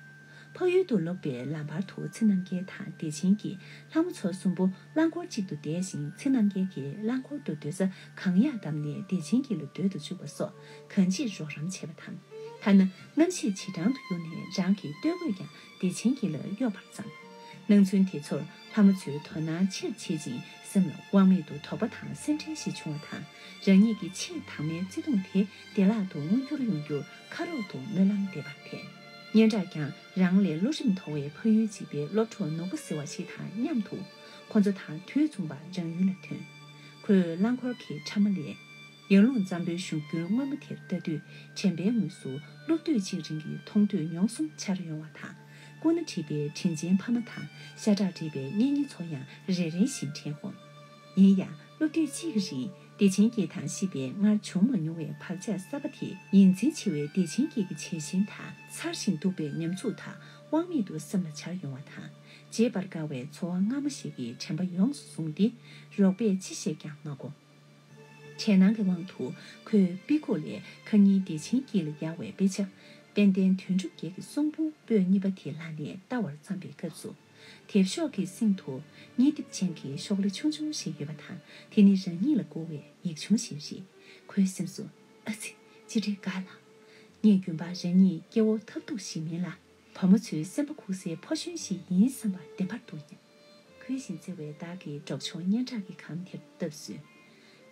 ཕ་ཡུལ་དུ་ལོག་པའི་ལམ་བར་དུ་ཚེ་རྣམ་རྒྱལ་དང་བདེ་ཆེན་གྱིས་ལྷ་མོ་ཚོ་གསུམ་པོ་རླངས་འཁོར་གཅིག་ཏུ་བསྡད་ཤིང་། ཚེ་རྣམ་རྒྱལ་གྱིས་རླངས་འཁོར་དུ་སྡོད་ས་གང་ཡག་བདམས་ནས་བདེ་ཆེན་གྱིས་ལ་སྡོད་དུ་བཅུག་པ་སོགས་གང་ཅིར་རོགས་རམ་བྱས་པ་དང་། ཐ་ན་གནམ་གཤིས་ཇེ་གྲང་དུ་གྱུར་ནས་རང་གི་སྟོད་གོས་ཀྱང་བདེ་ཆེན་གྱིས་ལ་གཡོགས་པར་བརྩམས། སྣང་ཚུལ་དེ་ཚོར་ལྷ་མོ་ཚོའི་དོ་སྣང་ཆེར་བྱེད་ཅིང་སེམས་ལ་དབང་མེད་དུ་དོགས་པ་དང་སེམས་ཁྲལ་ཞིག་བྱུང་བ་དང་། རང་ཉིད་ཀྱི་ཆེས་དྭངས་མའི་བརྩེ་དུང་དེ་བདེ་བླག་ཏུ་མངོན་འགྱུར་ཡོང་རྒྱུར་ཁ་རོག་ཏུ་སྨོན་ལམ་འདེབས་པར་འཐད། སྙན་གྲགས་ཀྱང་རང་ལས་བློ་རིམ་མཐོ་བའི་ཕ་ཡུལ་གཅིག་པའི་སློབ་གྲོགས་ནོར་བུ་ཟེར་བ་ཞིག་དང་མཉམ་དུ་ཁོ་ཚོ་དང་དུས་མཚུངས་པར་རང་ཡུལ་ལ་ཐོན། ཁོས་རླངས་འཁོར་གྱི་ཁྲ་མ་ལས། ཡར་ཀླུང་གཙང་པོའི་བཞུགས་ཁུལ་སྔོན་མོ་དེར་ལྟ་དུས། དྲན་པའི་ངོས་སུ་སློབ་དུས་གཅིག་རིང་གི་མཐོང་ཐོས་མྱོང་གསུམ་འཆར་ཡོང་བ་དང་། སྐུ་ན་བྲིས་པའི་དྲིན་ཅན་ཕ་མ་དང་ཤ་ཁྲག་འདྲེས་པའི་གཉེན་ཉེ་ཚོ་ཡང་རེ་རེ་བཞིན་དྲན་འོང་། ཡིན་ཡང་། སློབ་དུས་གཅིག་གི་རིང་བདེ་ཆེན་སྐྱིད་དང་སྐྱིད་པའི་སྔར་བྱུང་མ་མྱོང་བའི་བག་ཆགས་གསར་པ་དེ། ཡིད་འཛིན་ཆེ་བའི་བདེ་ཆེན་སྐྱིད་ཀྱི་བྱད་བཞིན་དང་། འཚར་ཞིང་སྡུག་པའི་ཉམས་ཚོར་དག་དབང་མེད་དུ་སེམས་ལ་འཆར་ཡོང་བ་དང་། བརྗེད་པར་དཀའ་བའི་ཚོར་བ་སྔ་མ་ཞིག་གིས་དྲན་པ་ཡོངས་སུ་བཟུང་སྟེ། རོགས་པས་ཅི་བཤད་ཀྱང་མ་གོ། འཕྲལ་སྣང་གི་དབང་དུ་ཁོས་དཔེ་ཁུག་ལས་ཁ་ཉིན་བདེ་ཆེན་སྐྱིད་ལ་ཡག་བའི་དཔེ་ཆ། དཔལ་ལྡན་དོན་གྲུབ་རྒྱལ་གྱི་གསུང་འབུམ་པོད་གཉིས་པ་དེ་ལག་ནས་བལྟ་བར་བརྩམས་པའི་སྐབས་སུ། དེབ་གཤོག་གི་གསེང་དུ་སྙན་འདེབས་ཅན་གྱི་ཤོག་ལྷེ་ཆུང་ཆུང་ཞིག་ཡོད་པ་དང་། དེ་ནི་རང་ཉིད་ལ་བསྐུར་བའི་ཡིག་ཆུང་ཞིག་རེད། ཁོའི་སེམས་སུ། ཨ་ཙི། ཅི་འདྲའི་དགའ་ལ། ངས་རྒྱུན་པར་རང་ཉིད་སྐྱེ་བོ་ཐབས་སྡུག་ཞིག་མིན་ལ། བུ་མོ་ཚོའི་སེམས་པ་ཁུག་སའི་ཕོ་གཞོན་ཞིག་ཡིན་བསམ་པ་བདེན་པར་འདུག་སྙམ། ཁོས་བཞིན་བརྩེ་བའི་བདག་གི་འབྲོག་ཕྱོགས་སྙན་གྲགས་ཀྱི་གམ་དེར་བཏབ་སོང་།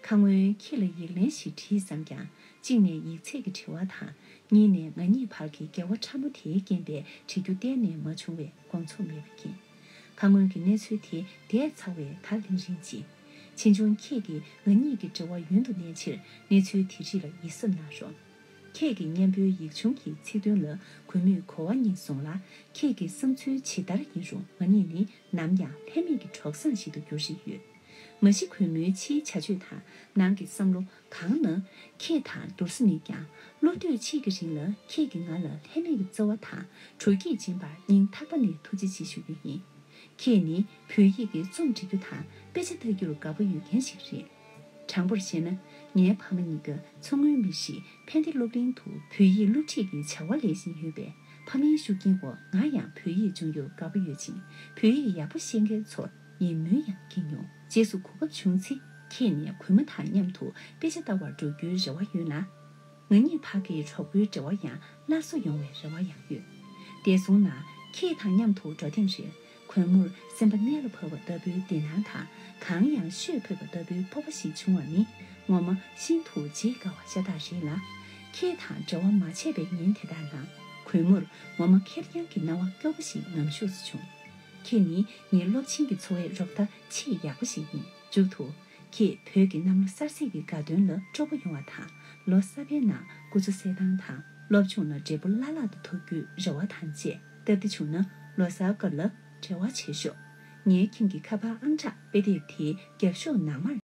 ཁ་སྔོན་ཁྱེད་ལ་ཡིག་ལན་ཞིག་བྲིས་བསམ་ཀྱང་། གཅིག་ནས་ཡིག་ཚད་ཀྱི་དྲི་བ་དང་། གཉིས་ནས་ང་གཉིས་བར་གྱི་འགལ་བ་ཕྲ་མོ་དེའི་རྐྱེན་པས་བྲི་རྒྱུ་གཏན་ནས་མ་བྱུང་བས་དགོངས་ཚོམ་མེད་པ་ཡིན། ཁ་སྔོན་གྱི་གནས་ཚུལ་དེ་འདས་ཚར་བས་ད་ལན་རིམ་གྱིས། ཕྱིས་འབྱུང་ཁྱེད་ཀྱིས་ང་གཉིས་ཀྱི་འབྲེལ་བ་ཡུན་དུ་གནས་ཕྱིར་གནས་ཚུལ་དེ་རིགས་ལ་ཡིད་གཟབ་གནང་རོགས། ཁྱེད་ཀྱི་སྙན་པོའི་ཡིག་ཆུང་གི་ཚིག་དོན་ལ་གུས་མོས་གོ་བ་རྙེད་སོང་ལ། ཁྱེད་ཀྱི་བསམ་ཚུལ་ཇི་ལྟར་ཡིན་རུང་ང་གཉིས་ནི་ནམ་ཡང་ལྷད་མེད་ཀྱི་གྲོགས་བཟང་ཞིག་ཏུ་འགྱུར་བཞིན་ཡོད། མ་གཞི་གུས་མོའི་ཕྱིའི་བྱ་སྤྱོད་དང་ནང་གི་བསམ་བློ་གང་ན་ཁྱེད་དང་བསྡུར་ས་མེད་ཀྱང་། སློབ་དུས་གཅིག་གི་རིང་ལ་ཁྱེད་ཀྱིས་ང་ལ་ལྷད་མེད་ཀྱི་བརྩེ་བ་དང་དྲོ་སྐྱིད་སྦྱིན་པར་སྙིང་ཐག་པ་ནས་ཐུགས་རྗེ་ཆེ་ཞུ་རྒྱུ་ཡིན། ཁྱེད་ནི་བོད་ཡིག་གི་རྩོམ་འབྲི་རྒྱུ་དང་དཔེ་ཆ་ལྟ་རྒྱུར་དགའ་པོ་ཡོད་མཁན་ཞིག་རེད། དྲང་པོར་བཤད་ན། ངའི་ཕ་མ་གཉིས་ཀ་མཚོ་སྔོན་མི་རིགས་ཕན་བདེ་སློབ་གླིང་དུ་བོད་ཡིག་སློབ་ཁྲིད་ཀྱི་བྱ་བ་ལས་བཞིན་ཡོད་པས། ཕ་མའི་ཤུགས་རྐྱེན་འོག་ང་ཡང་བོད་ཡིག་སྦྱོང་རྒྱུར་དགའ་པོ་ཡོད་ཅིང་། བོད་ཡིག་ཡག་པོ་ཤེས་མཁན་ཚོར་ཡིད་སྨོན་ཡང་སྐྱེས་མྱོང་། རྗེས་སུ་གོ་སྐབས་བྱུང་ཚེ། ཁྱེད་ནས་གུས་མོ་དང་མཉམ་དུ་དཔེ་ཆ་ལྟ་བར་འགྲོ་རྒྱུའི་རེ་བ་ཡོད་ལ། ང་གཉིས་བར་གྱི་གྲོགས་པོའི་འབྲེལ་བ་ཡང་སླར་གསོ་ཡོང་བའི་རེ་བ་ཡང་ཡོད། བདེ་སོང་ན། ཁྱེད་དང་མཉམ་དུ་འགྲོ་ཐེངས་རེར། གུས་མོར་སེམས་པ་གནད་ལ་ཕོག་པ་ལྟ་བུའི་བདེ་སྣང་དང་། གང་ཡང་ཤོད་ཕོད་པ་ལྟ་བུའི་སྤོབས་པ་ཞིག་བྱུང་བ་ནི། ངོ་མ་ཤིན་ཏུ་བརྗེད་དཀའ་བ་ཤ་སྟག་རེད་ལ། ཁྱེད་དང་འབྲེལ་བ་མ་བྱས་པའི་ཉིན་དེ་དག་ནང་། གུས་མོར་ངོ་མ་ཁེར་རྐྱང་གི་སྣང་བ་སྐྱོ་པོ་ཞིག་ངང་ཤུགས་སུ་བྱུང་། ཁྱེད་ནི་ངའི་སློབ་ཆེན་གྱི་འཚོ་བའི་རོགས་ཟླ་ཆེས་ཡག་པོ་ཞིག་ཡིན། མཇུག་ཏུ། ཁྱེད་བོད་ཀྱི་གནམ་ལོ་གསར་ཚེས་ཀྱི་དགའ་སྟོན་ལ་སྤྲོ་པོ་ཡོང་བ་དང་། ལོ་གསར་པའི་ནང་སྐུ་གཟུགས་གསལ་ཐང་དང་། སློབ་སྦྱོང་ལ་འབྲས་བུ་བླ་ལྷག་ཏུ་ཐོབ་རྒྱུའི་རེ་བ་དང་བཅས། སྟབས་བདེ་བྱུང་ན་ལོ་གསར་སྐབས་ལ་འབྲེལ་བ་བྱེད་ཤོག། ངའི་ཁྱིམ་གྱི་ཁ་པར་ཨང་གྲངས་དཔེ་དེབ་དེའི་རྒྱབ་ཤོག་ནང་མར།